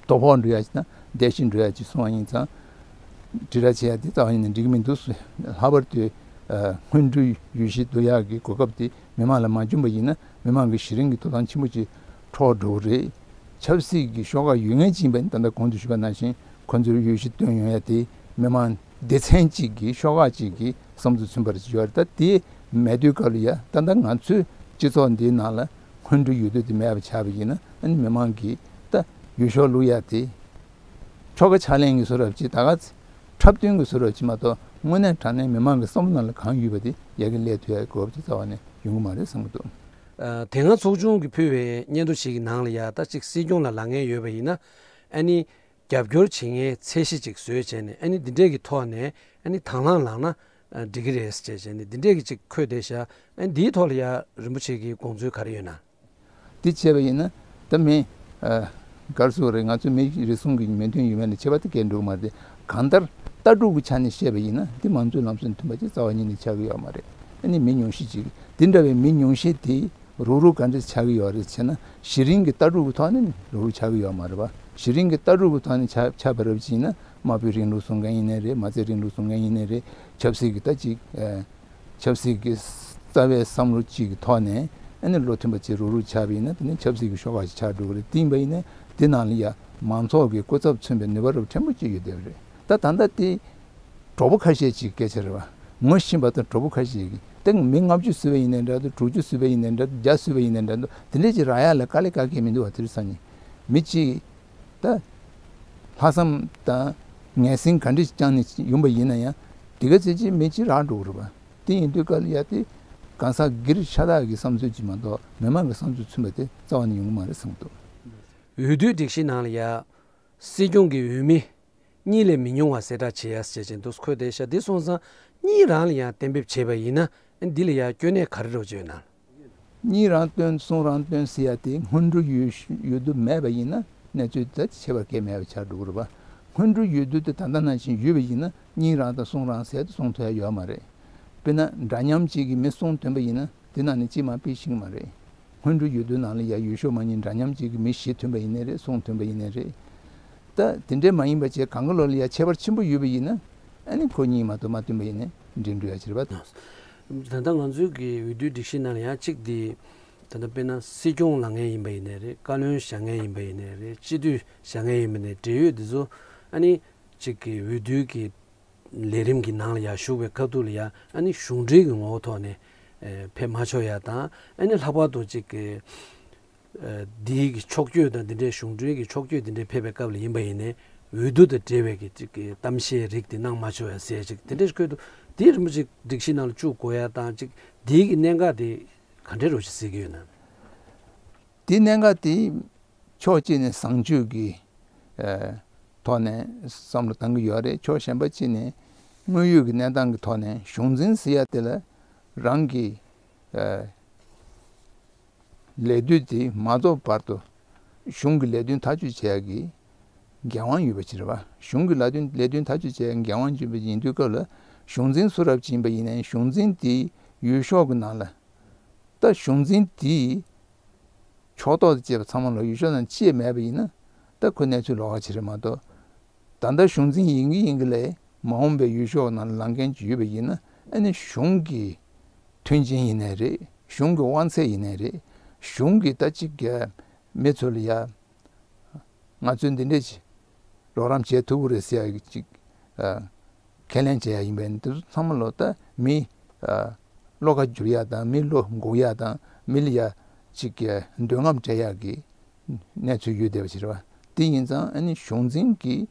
དོ་ཕོག་འགྲོ་ཡ་ཅིག་དང་བདེ་སྐྱིད་འགྲོ་ཡ་ཅིག་སོང་བ་ཡིན་ཙང་། དྲིལ་བསྒྲགས་བྱེད་ཡ་དེ་རྩ་བ་ཉིད་ནས་འགྲིག་གི་མི་འདུག་ལྷག་པར་དུ་ཨ་སྔོན་འགྲོའི་འོས་གཞི་བསྡུ་ཡག་གི་གོ་སྐབས་དེ་མི་མང་ལ་མ་བྱུང་བ་ཡིན་ན། མི་མང་གི་གཞི་རིམ་གྱི་ཐོབ་ཐང་ཆེན་པོ་ཅིག་འཕྲོག་འགྲོ་གི་རེད། ཆབ་སྲིད་ཀྱི་ཤོག་ཁག་ཡོད་མཁན་ཅིག་ཡིན་པ་ཡིན་ན། ད་ལྟ་གོང་དུ་ཞུས་པ་ནང་བཞིན་ཁོ་ཚོར་འོས་གཞི་བཏོན་ཡོང་ཡ་དེ་མི་མང་སྡེ་ཚན་གཅིག་གི་ཤོག་ཁག་གཅིག་གི་བསམ་ཚུལ་མཚོན་པ་རེ་ཅིག་ཡོད་རེད། ད་དེ་མེད་དུས་སྐབས་ལ་ཡ། ད་ལྟ་ང་ཚོའི་སྤྱི་ཚོགས་འདིའི་ནང་ལ་སྔོན་འགྲོའི་འོས་བསྡུ་དེ་མེད་པ་ཆགས་པ་ཡིན་ན། ཨ་ནི་མི་མང་གིས་ད་འོས་ཤོག་བླུག་ཡ་དེ་ཆོལ་ཁ་ཕྱག་ལེན་གྱི་བཟོ་འདྲ་ཅིག་ད་ག་འཁྲབ་སྟོན་གྱི་བཟོ་འདྲ་ཅིག་མ་གཏོགས། དངོས་གནས་དྲང་གནས་མི་མང་གི་བསམ་བློ་ནང་ལ་གང་ཡོད་པ་དེ་ཡ་གི་སླེབས་ཐུབ་ཡ་གི་གོ་སྐབས་དེ་རྩ་བ་ནས་ཡོང་གི་མ་རེད་བསམ་གྱི་འདུག་ཨ། དེ་སྔ་ཚོགས་ཆུང་གིས་ཕུལ་བའི་སྙན་ཐོ་ཞིག་གི་ནང་ལ་ཡ། ད་ཅིག་སྲིད་སྐྱོང་ལ་ལངས་མཁན་ཡོད་པ་ཡིན་ན། ཨ་ནི་རྒྱབ་སྐྱོར་བྱེད་མཁན་ཚད་གཞི་ཅིག་བཟོས་བྱས་ནས། ཨ་ནི་འདི་འདྲས་ཀྱི་ཐོག་ནས་ཨ་ནི་དང་བླངས་ལངས་ན་ཨ་འགྲིག་གི་རེད་ཟེར་བྱས་ནས་འདི་འདྲས་ཀྱི་ཅིག་འཁོད་བསྡད་ཤག་ཨ་ནི་འདིའི་ཐོག་ལ་ཡ་རིན་པོ་ཆེ་གི་དགོངས་ཚུལ་ག་རེ་ཡོད་ན། འདི་བྱས་པ་ཡིན་ན་ད་མི་ཨ་ག་རེ་ཟེར་དགོས་རེད། ང་ཚོ་མི་རེ་ཟུང་གི་མོས་མཐུན་ཡོད་མེད་ལ་ཁྱད་པར་དེ་གས་འགྲོ་གི་མ་རེད། གང་ལྟར་ལྟ་གྲུབ་ཀྱི་ཆ་ནས་བཤད་པ་ཡིན་ན། འདི་མང་གཙོའི་ལམ་སྲོལ་མཐུན་པ་ཅིག་རྩ་བ་ཉིད་ནས་ཆགས་ཀྱི་ཡོད་མ་རེད། ཨ་ནི་མི་ཉུང་ཤས་ཅིག་འདི་འདྲ་བའི་མི་ཉུང་ཤས་དེ་རུག་རུག་ག་འདྲས་ཆགས་ཀྱི་ཡོད་རེད་ཟེར་ན། གཞི་རིམ་གྱི་ལྟ་གྲུབ་ཀྱི་ཐོག་ནས་རུག་རུག་ཆགས་ཀྱི་ཡོད་མ་རེད་པ། གཞི་རིམ་གྱི་ལྟ་གྲུབ་ཀྱི་ཐོག་ནས་ཆགས་ཆགས་པ་རབ་ཅིག་ཡིན་ན། དམར་པོའི་རིང་ལུགས་བཟུང་མཁན་ཡིན་ནའི་རེད། མ་རྩའི་རིང་ལུགས་བཟུང་མཁན་ཡིན་ནའི་རེད། ཆབ་སྲིད་ཀྱི་ད་ཅིག་ཨ་ཆབ་སྲིད་ཀྱི་རྩ་བའི་བསམ་བློ་གཅིག་གི་ཐོག་ནས་ཨ་ནི་བློ་མཐུན་པ་ཅིག་རུག་རུག་ཆགས་པ་ཡིན་ན། དེ་ནི་ཆབ་སྲིད་ཀྱི་ཤོག་ཁག་ཅིག་ཆགས་འགྲོ་གི་རེད། དེ་ཡིན་པ་ཡིན་ན་དེ་ནང་ལ་ཡ་མང་ཚོགས་ཀྱི་སྐུ་ཚབ་མཚོན་པའི་ནུས་པ་རབ་ཕྲན་བུ་ཅིག་ཡོད་བསྡད་པ་རེད། ད་ད་ལྟ་དེ་གྲོགས་པོ་ཁ་ཤས་ཅིག་སྐད་ཆ་རེད་པ། ངོ་ཤེས་པ་དང་གྲོགས་པོ་ཁ་ཤས་ཀྱིས་དེ་མི་ལྔ་བཅུ་བཟོས་པ་ཡིན་ནའི་འདྲ་འདུག་དྲུག་ཅུ་བཟོས་པ་ཡིན་ནའི་འདྲ་འདུག་བརྒྱ་བཟོས་པ་ཡིན་ནའི་འདྲ་འདུག་དེ་འདྲས་ཅིག་རག་ཡ་ལ་དཀའ་ལས་ཁག་གི་མི་འདུག་པ། དེ་རིང་སང་ཉིན་མི་གཅིག་ད་ལྷག་བསམ་དང་ངན་སེམས་ག་འདྲས་ཅིག་བཅངས་ནས་ཡོང་པ་ཡིན་ན་ཡང་། དེ་ག་ཚོད་ཅིག་མི་གཅིག་རག་འགྲོ་གི་རེད་པ། དེ་ཡིན་དུས་སྐབས་ལ་ཡ་དེ་གང་ཟག་སྒེར་ཤ་སྟག་གི་བསམ་ཚུལ་ཅིག་མ་གཏོགས་མི་མང་གི་བསམ་ཚུལ་མཚོན་པ་དེ་རྩ་བ་ནས་ཡོང་གི་མ་རེད་བསམ་གྱི་འདུག་འོས་བསྡུའི་སྒྲིག་གཞི་ནང་ལ་ཡ་སྲིད་སྐྱོང་གི་འོས་མི་གཉིས་ལས་མི་ཉུང་བ་གསལ་བསྒྲགས་བྱེད་ཡ་ཟེར་བྱས་འདུག་འཁོད་བསྡད་ཤག་འདི་སོང་ཙང་གཉིས་རང་ལ་ཡང་གཏན་འབེབས་བྱས་པ་ཡིན་ན། འདི་ལ་ཡང་སྐྱོན་གནད་ག་རེ་རོ་བྱས་ཡོད་ན། གཉིས་རང་བཏོན་གསུམ་རང་བཏོན་ཟེར་ཡ་དེ་སྔོན་འགྲོའི་འོས་འོས་བསྡུ་མེད་པ་ཡིན་ན་གནས་ཚུལ་དེ་ཁྱད་པར་གང་ཡང་མེད་པ་ཆགས་འགྲོ་གི་རེད་པ། སྔོན་འགྲོའི་འོས་བསྡུ་དེ་ད་ལྟ་ནང་བཞིན་ཡོད་པ་ཡིན་ན་གཉིས་རང་དང་གསུམ་རང་ཟེར་དེ་གསུང་ཐུབ་ཡ་ཡོད་མ་རེད། དཔེར་ན་འདྲ་མཉམ་གཅིག་གིས་མི་གསུམ་ཐོན་པ་ཡིན་ན། དེ་ནང་ནས་གཅིག་མར་ཕུད་ཤེས་ཀྱི་མ་རེད། སྔོན་འགྲོའི་འོས་བསྡུ་ནང་ལ་ཡ་འོས་ཤོག་མ་གཉིས་འདྲ་མཉམ་གཅིག་གིས་མི་བཞི་ཐོན་པ་ཡིན་ནའི་རེད། གསུམ་ཐོན་པ་ཡིན་ནའི་རེད། ད་དེ་འདྲས་མ་ཡིན་པ་བྱས་གང་ག་ལོག་ལ་ཡ་ཁྱད་པར་ཆེན་པོ་ཡོད་པ་ཡིན་ན། ཨ་ནི་ཁོ་གཉིས་མ་གཏོགས་མ་ཐོན་པ་ཡིན་ནའི་འགྲིག་འགྲོ་ཡ་ཅིག་རེད་པ། ད་ལྟ་ང་ཚོའི་གི་འོས་བསྡུའི་སྒྲིག་གཞི་ནང་ལ་ཡང་གཅིག་འདི། ད་ལྟ་དཔེར་ན་སྲིད་སྐྱོང་ལངས་མཁན་ཡིན་པ་ཡིན་ནའི་རེད། བཀའ་བློན་བཞེངས་མཁན་ཡིན་པ་ཡིན་ནའི་རེད། སྤྱི་འཐུས་བཞེངས་མཁན་ཡིན་པ་ཡིན་ནའི་འབྲེལ་ཡོད་འདི་ཚོ་ཨ་ནི་གཅིག་གི་འོས་བསྡུའི་གི་ལས་རིམ་གྱི་ནང་ལ་ཡ་ཞུགས་པའི་ཁ་ཐུག་ལ་ཡ། ཨ་ནི་གཞུང་འབྲེལ་གྱི་ངོ་བོ་ཐོག་ནས་ཨེ་ཕེབས་མ་ཆོག་ཡ་དང་། ཨ་ནི་ལྷག་པར་དུ་གཅིག་གི་ཨེ་འདིའི་གི་ཕྱོགས་བསྐྱོད་དང་འདི་འདྲའི་གཞུང་འབྲེལ་གྱི་ཕྱོགས་བསྐྱོད་འདི་འདྲའི་ཕེབས་པའི་སྐབས་ལ་ཡིན་པ་ཡིན་ནའི་འོས་བསྡུ་དང་འབྲེལ་བའི་གི་གཅིག་གི་གཏམ་བཤད་རིགས་དེ་གནང་མ་ཆོག་ཡ་ཟེར་ཅིག་དེ་འདྲའི་ཁུལ་དུ་དེའི་རིན་པོ་ཆེ་སྒྲིག་གཞི་ནང་ལ་བཅུག་དགོས་ཡ་དང་། གཅིག་འདིའི་གི་གནད་འགག་དེ་ག་འདྲའི་རོ་ཞིག་གཟིགས་ཀྱི་ཡོད་ན། དེའི་གནད་འགག་དེ་ཕྱོགས་གཅིག་ནས་བཟང་སྤྱོད་ཀྱི་ཨ་ཐོག་ནས་བསམ་བློ་བཏང་གི་ཡོད་རེད། ཕྱོགས་གཞན་པ་གཅིག་ནས་དངོས་ཡོད་ཀྱི་གནས་སྟངས་ཀྱི་ཐོག་ནས་གཞུང་འཛིན་ཟེར་ཡ་དེ་ལ་ རང་གི་ཨ་ལས་དོན་དེ་མ་རྫོགས་བར་དུ་གཞུང་གི་ལས་དོན་ཐག་གཅོད་བྱེད་ཡག་གི་འགན་དབང་ཡོད་པ་ཅིག་རེད་བ། གཞུང་གི་ལས་དོན་ལས་དོན་ཐག་གཅོད་བྱེད་ཡག་འགན་དབང་ཡོད་པ་ཡིན་དུས་སྐབས་ལ་གཞུང་འཛིན་སུ་རབ་ཅིག་ཡིན་པ་ཡིན་ནའི་གཞུང་འཛིན་དེའི་འོས་ཤོག་གི་ནང་ལ། ད་གཞུང་འཛིན་དེའི་ཕྱོགས་གཏོགས་དང་བཅས་པ་ཚང་མ་ལ་འོས་ཤོག་ནང་ཅི་ཡང་མེད་པ་ཡིན་ན། ད་ཁོ་གནས་ཚུལ་ལོགས་ཀ་ཅིག་རེད་མ་གཏོགས། ད་ལྟ་གཞུང་འཛིན་ཡིན་གྱི་ཡིན་གྱི་ལས་མ་འོངས་པའི་འོས་ཤོག་ནང་ལ་ལངས་མཁན་ཅིག་ཡོད་པ་ཡིན་ན། ཨ་ནི་གཞུང་གི་མཐུན་རྐྱེན་ཡིན་ནའི་རེད། གཞུང་གི་དབང་ཚད་ཡིན་ནའི་རེད། གཞུང་གི་ད་ཅིག་གི་མི་ཚོ་ལ་ཡ། ང་ཚོས་འདི་འདྲས་ཅིག་རོགས་རམ་བྱེད་ཐུབ་ཀྱི་རེད་ཟེར་ཡག་ཅིག་ཨ་ཁས་ལེན་བྱེད་ཡག་ཡིན་པས་ནི། དེ་ཚོ་ཚང་མ་ལོ་ད་མི་ཨ་བློ་ཁ་བསྒྱུར་ཡག་དང་། མི་བློ་འགུག་ཡག་དང་། མི་ལ་ཡ་ཅིག་གི་འདོད་རྔམ་སྤྲད་ཡག་གི་གནས་ཚུལ་ཡོད་བསྡད་པ་ཅིག་རེད་བ། དེ་ཡིན་ཙང་ཨ་ནི་གཞུང་འཛིན་གྱི་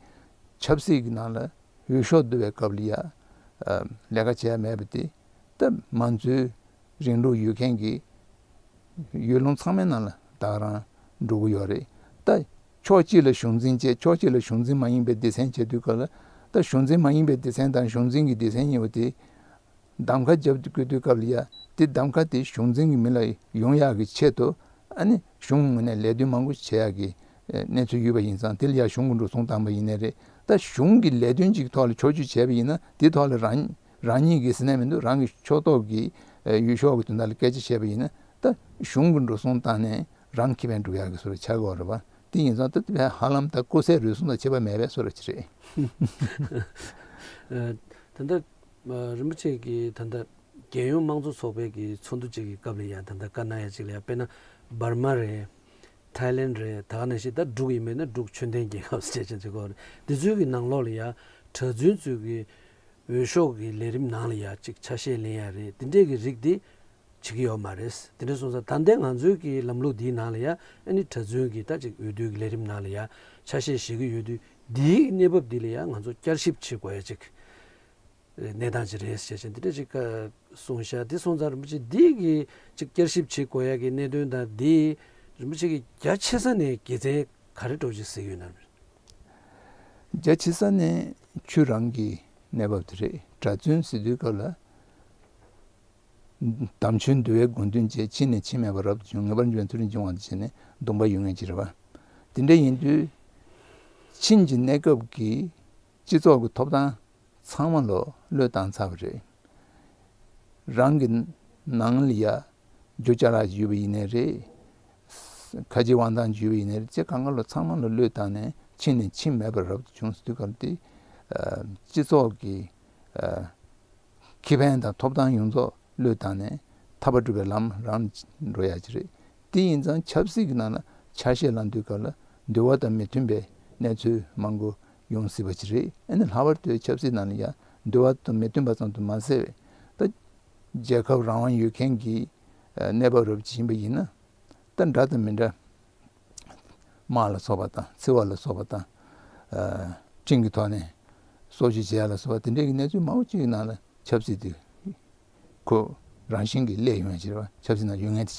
ཆབ་སྲིད་ཀྱི་ནང་ལ་འོས་ཤོག་བསྡུ་བའི་སྐབས་ལ་ཡ་ཨ་ལས་ཀ་བྱེད་ཡག་མེད་པ་དེ། ད་མང་གཙོའི་རིང་ལུགས་ཡོད་མཁན་གྱི་ཡུལ་ལུང་ཚང་མའི་ནང་ལ་ད་ག་རང་འགྲོ་གི་ཡོད་རེད། ད་ཕྱོགས་གཅིག་ལ་གཞུང་འཛིན་བྱས། ཕྱོགས་གཅིག་ལ་གཞུང་འཛིན་མ་ཡིན་པའི་སྡེ་ཚན་བྱེད་དུས་སྐབས་ལ། ད་གཞུང་འཛིན་མ་ཡིན་པའི་སྡེ་ཚན་དང་གཞུང་འཛིན་གྱི་སྡེ་ཚན་གཉིས་པོ་དེ་གདམ་ཁ་རྒྱབ་དགོས་དུས་སྐབས་ལ་ཡ། དེ་གདམ་ཁ་དེ་གཞུང་འཛིན་གྱི་མི་ལ་ཡོང་ཡག་གི་ཆེད་དུ། ཨ་ནི་གཞུང་ངོས་ནས་ལས་དོན་མང་པོ་བྱེད་ཡག་གི་གནས་ཚུལ་ཡོད་པ་ཡིན་ཙང་། དེ་ལ་ཡ་གཞུང་གི་འགྲོ་སོང་བཏང་པ་ཡིན་ནའི་རེད། ད་གཞུང་གི་ལས་དོན་གཅིག་ཐོག་ལ་ཕྱོགས་བསྐྱོད་བྱས་པ་ཡིན་ན། དེ་ཐོག་ལ་རང་རང་ཉིད་ཀྱི་ཟེར་ན་མི་འདུག་རང་གི་ཕྱོགས་གཏོགས་ཀྱི་ཨ་འོས་ཤོག་གི་དོན་དག་ལ་སྐད་ཆ་བཤད་པ་ཡིན་ན། ད་གཞུང་གི་འགྲོ་སོང་བཏང་ནས་རང་ཁེ་ཕན་སྒྲུབ་ཡག་གི་བཟོ་འདྲ་ཆགས་ཀྱི་ཡོད་རེད་པ། དེ་ཡིན་ཙང་ད་དེ་ཧ་ལམ་ད་སྐུ་ཚེ་རིང་སོང་དང་ཁྱད་པར་མེད་པའི་བཟོ་འདྲ་ཅིག་རེད། ཨ་ད་ལྟ་ཨ་རིན་པོ་ཆེ་གིས་ད་ལྟ་རྒྱལ་ཡོངས་དམངས་གཙོ་ཚོགས་པའི་གི་ཚོགས་འདུ་ཅིག་གི་སྐབས་ལ་ཡང་ད་ལྟ་བཀའ་གནང་ཡ་ཅིག་ལ་ཡང་། དཔེར་ན་འབར་མ་རེད། ཐའི་ལེན་རེད། ད་ག་ནང་བཞིན་ད་འབྲུག་ཡིན་པས་ན་འབྲུག་ཆོས་ལྡན་རྒྱལ་ཁབ་ཟེར་བྱས་ཅིག་གོ་རེད། འདི་ཚོའི་གི་ནང་ལོགས་ལ་ཡ་གྲྭ་བཙུན་ཚོའི་གི་འོས་ཤོག་གི་ལས་རིམ་ནང་ལ་ཡ་ཅིག་ཆ་ཤས་ལེན་ཡ་རེད། འདི་འདྲས་གི་རིགས་འདི་བྱེད་ཀྱི་ཡོད་མ་རེད། དེ་འདྲ་སོང་ཙང་ད་ལྟའི་ང་ཚོའི་གི་ལམ་ལུགས་འདིའི་ནང་ལ་ཡ་ཨ་ནི་གྲྭ་བཙུན་གི་ད་ཅིག་འོས་བསྡུའི་གི་ལས་རིམ་ནང་ལ་ཡ་ཆ་ཤས་བཞེས་ཀྱི་ཡོད་དུས། འདིའི་གནས་བབ་འདི་ལ་ཡ་ང་ཚོ་བསྐྱར་ཞིབ་བྱེད་དགོས་ཡ་ཅིག་གནས་སྟངས་ཅིག་རེད་ཟེར་བྱས་འདི་འདྲ་ཅིག་གསུངས་ཤག་འདི་སོང་ཙང་རིན་པོ་ཆེ་འདི་གི་ཅིག་བསྐྱར་ཞིབ་བྱེད་དགོས་ཡ་གི་གནད་དོན་དང་། འདི་རིན་པོ་ཆེ་གི་རྒྱ་ཆེ་ས་ནས་དགེ་མཚན་ག་རེ་འདྲ་བོ་ཅིག་གཟིགས་ཡོད་ན། རྒྱ་ཆེ་ས་ནས་ཆོས་རང་གི་གནས་བབ་དེ་རེད། གྲྭ་བཙུན་ཟེར་དུས་སྐབས་ལ། དམ་ཆོས་འདུལ་བའི་དགོངས་དོན་བཅས། ཕྱིན་ནས་ཕྱིན་མེད་པ་རབ་ཏུ་བྱུང་། ངེས་པར་འབྱུང་བའི་མཐོ་རིས་འབྱུང་བ་དང་བཅས་ནས་སྡོམ་པ་ཡོད་མཁན་ཅིག་རེད་པ། དེ་འདྲ་ཡིན་དུས་ཕྱིན་གྱི་གནས་སྐབས་ཀྱི་སྤྱི་ཚོགས་ཀྱི་ཐོབ་ཐང་ཚང་མ་ལོ་བློས་བཏང་ཚར་བ་རེད། རང་གི་ནང་ལ་ཡ་རྒྱུ་ཅ་ལག་ཅིག་ཡོད་པ་ཡིན་ནའི་རེད། ཁ་རྗེ་དབང་ཐང་ཅིག་ཡོད་པ་ཡིན་ནའི་རེད། ཅེས་གང་ག་ལོ་ཚང་མ་ལོ་བློས་བཏང་ནས་ཕྱིན་ནས་ཕྱིན་མེད་པ་རབ་ཏུ་བྱུང་ཟེར་དུས་སྐབས་དེ། སྤྱི་ཚོགས་ཀྱི་ཁེ་ཕན་དང་ཐོབ་ཐང་ཡོངས་རྫོགས་བློས་བཏང་ནས་ཐར་པ་སྒྲུབ་པའི་ལམ་རང་འགྲོ་ཡ་ཅིག་རེད། དེ་ཡིན་ཙང་ཆབ་སྲིད་ཀྱི་ནང་ལ་ཆ་ཤས་བླངས་དུས་སྐབས་ལ་འདོད་པ་དང་མི་མཐུན་པའི་གནས་ཚུལ་མང་པོ་ཡོང་སྲིད་པ་ཅིག་རེད། ཨ་ནི་ལྷག་པར་དུ་ཆབ་སྲིད་ནང་ལ་ཡང་འདོད་པ་དང་མི་མཐུན་པ་ཙམ་དུ་མ་ཟད། ད་རྒྱལ་ཁབ་རང་དབང་ཡོད་མཁན་གྱི་གནས་བབ་རབ་ཅིག་ཡིན་པ་ཡིན་ན། ད་འདྲ་དང་མི་འདྲ། དམག་ལ་སོགས་པ་དང་། འཚེ་བ་ལ་སོགས་པ་དང་། ཨ་སྤྲིན་གྱི་ཐོག་ནས་སྲོག་གཅོད་བྱེད་ཡ་ལ་སོགས་པ་དེ་འདྲའི་གི་གནས་ཚུལ་མང་པོ་ཅིག་གི་ནང་ལ་ཆབ་སྲིད་དེ་ཁོ་རང་བཞིན་གྱིས་སླེབས་ཡོང་ཡ་ཅིག་རེད་པ། ཆབ་སྲིད་ནང་ཡོད་མཁན་དེ་བྱས་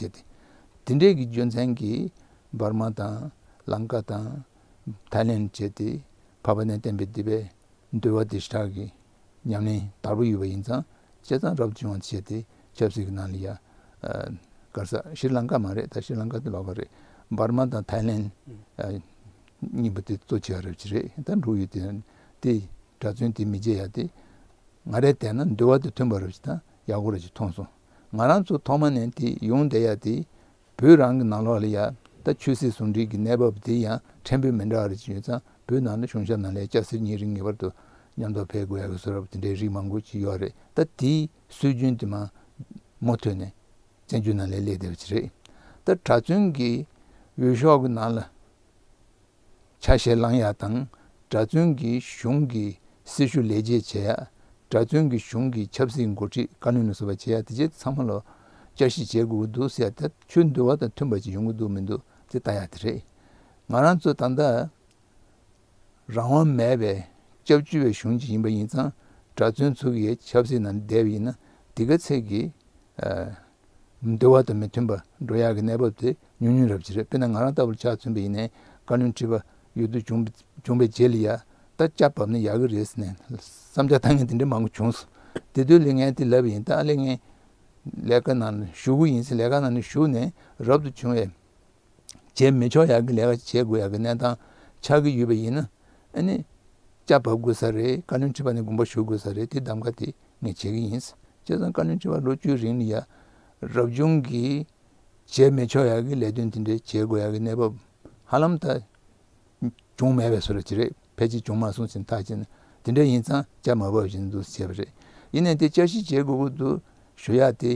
ཏེ། དེ་འདྲའི་གི་རྒྱུ་མཚན་གྱིས་འབར་མ་དང་ལང་ཀ་དང་ཐའི་ལེན་བྱས་ཏེ། འཕགས་པ་ནས་བསྟན་པའི་སྡིག་པའི་འདུལ་བ་དེ་ཞེ་དྲག་གི་ཉམས་ལེན་དར་པོ་ཡོད་པ་ཡིན་ཙང་། བྱས་ཙང་རབ་བྱུང་བ་བྱས་ཏེ་ཆབ་སྲིད་ཀྱི་ནང་ལ་ཡ། ཨ་ག་རེ་ཟ། ཤྲི་ལང་ཀ་མ་རེད། ད་ཤྲི་ལང་ཀ་དེ་ལོགས་ཀ་རེད། འབར་མ་དང་ཐའི་ལེན། ཨ་གཉིས་པོ་དེ་གཙོ་ཆེ་བ་རབ་ཅིག་རེད། ད་འབྲུག་ཡུལ་དེ་དེ་གྲྭ་བཙུན་དེ་མི་བརྗེད་ཡ་དེ། ང་རས་བལྟས་ན་འདུལ་བ་དང་མཐུན་པ་རབ་ཅིག་དང་ཡག་པོ་རབ་ཅིག་མཐོང་སོང་། ང་རང་ཚོ་ཐོག་མ་ནས་དེ་ཡོང་བསྡད་ཡ་དེ། བོད་རང་གི་ནང་ལོགས་ལ་ཡ་ད་ཆོས་སྲིད་ཟུང་འབྲེལ་གྱི་གནས་བབ་དེ་ཡང་ཕྲན་བུ་མི་འདྲ་བ་རེ་ཅིག་ཡོད་ཙང་། བོད་ནང་ལ་གཞུང་ཞབས་ནང་ལ་ཡ་སྐྱ་སེར་གཉིས་རིགས་ངེས་པར་དུ་མཉམ་དུ་ཕེབས་དགོས་ཡ་གི་བཟོ་འདྲ་དེ་འདྲའི་རིགས་མང་པོ་ཅིག་ཡོད་རེད། ད་དེའི་སྲོལ་རྒྱུན་དེ་མ་མུ་མཐུད་ནས་བཙན་བྱོལ་ནང་ལ་སླེབས་བསྡད་པ་ཅིག་རེད། ད་གྲྭ་བཙུན་གྱི་འོས་ཤོག་གི་ནང་ལ་ཆ་ཤས་བླང་ཡ་དང་། གྲྭ་བཙུན་གྱི་གཞུང་གི་སྲི་ཞུ་ལས་བྱེད་བྱེད་ཡ། གྲྭ་བཙུན་གྱི་གཞུང་གི་ཆབ་སྲིད་འགོ་ཁྲིད་བཀའ་བློན་ལ་སོགས་པ་བྱེད་ཡ་དེ་བྱས་ཚང་མ་ལོ་བསྐྱར་ཞིབ་བྱེད་དགོས་ཀྱི་འདུག་ཟེར་ཡ། ད་ཆོས་འདུལ་བ་དང་མཐུན་པ་ཅིག་ཡོང་གི་འདུག་མི་འདུག་དེ་ལྟ་ཡ་དེ་རེད། ང་རང་ཚོ་ད་ལྟ་རང་དབང་མེད་པའི་སྐྱབས་བཅོལ་བའི་གཞུང་ཅིག་ཡིན་པ་ཡིན་ཙང་། གྲྭ་བཙུན་ཚོ་གིས་ཆབ་སྲིད་ནང་བསྡད་པ་ཡིན་ན་དེ་ག་ཚད་ཀྱི་ཨ་འདུལ་བ་དང་མི་མཐུན་པ་འགྲོ་ཡག་གི་གནས་བབ་དེ་ཉུང་ཉུང་རབ་ཅིག་རེད། དཔེར་ན་ང་རང་ལྟ་བུར་ཆ་མཚོན་པ་ཡིན་ནའི། བཀའ་བློན་ཁྲི་པ་འོས་བསྡུ་བྱུང་བྱུང་བའི་རྗེས་ལ་ཡ་ད་སྐྱ་བབས་ན་ཡག་གི་རེད་ཟེར་ནས་བསམ་འཆར་བཏང་མཁན་དེ་འདྲ་མང་པོ་བྱུང་སོང་། དེ་དུས་ལ་ངས་དེ་ལབ་པ་ཡིན། ད་ཨ་ལས་ངས་ ལས་ཀ་ནང་ལ་ཞུགས་ཀྱི་ཡིན་ཟེར། ལས་ཀ་ནང་ལ་ཞུགས་ནས་རབ་ཏུ་བྱུང་བའི་བྱེད་མི་ཆོག་ཡག་གི་ལས་ཀ་བྱེད་དགོས་ཡག་གི་གནས་སྟངས་ཆགས་ཀྱི་ཡོད་པ་ཡིན་ན། ཨ་ནི་ཇ་བབས་དགོས་ས་རེད། བཀའ་བློན་ཁྲི་པ་ནས་དགོངས་པ་ཞུ་དགོས་ས་རེད། དེ་གདམ་ག་དེ་ངས་བྱེད་ཀྱི་ཡིན། བྱས་ཙང་བཀའ་བློན་ཁྲི་པ་ལོ་བཅུའི་རིང་ལ་ཡ་རབ་བྱུང་གི་བྱེད་མི་ཆོག་ཡག་གི་ལས་དོན་དེ་འདྲའི་བྱེད་དགོས་ཡག་གི་གནས་བབ་ཧ་ལམ་ད་བྱུང་མེད་པའི་བཟོ་འདྲ་ཅིག་རེད། ཕལ་ཆེར་བྱུང་མ་སོང་ཟེར་ཐག་བཅད་ན། དེ་འདྲ་ཡིན་ཙང་ཇ་མ་བབས་བཞིན་དུ་བྱས་པ་རེད། ཡིན་ནའི་དེ་བསྐྱར་ཞིབ་བྱེད་དགོས་ཀྱི་འདུག་ཞུ་ཡག་དེ་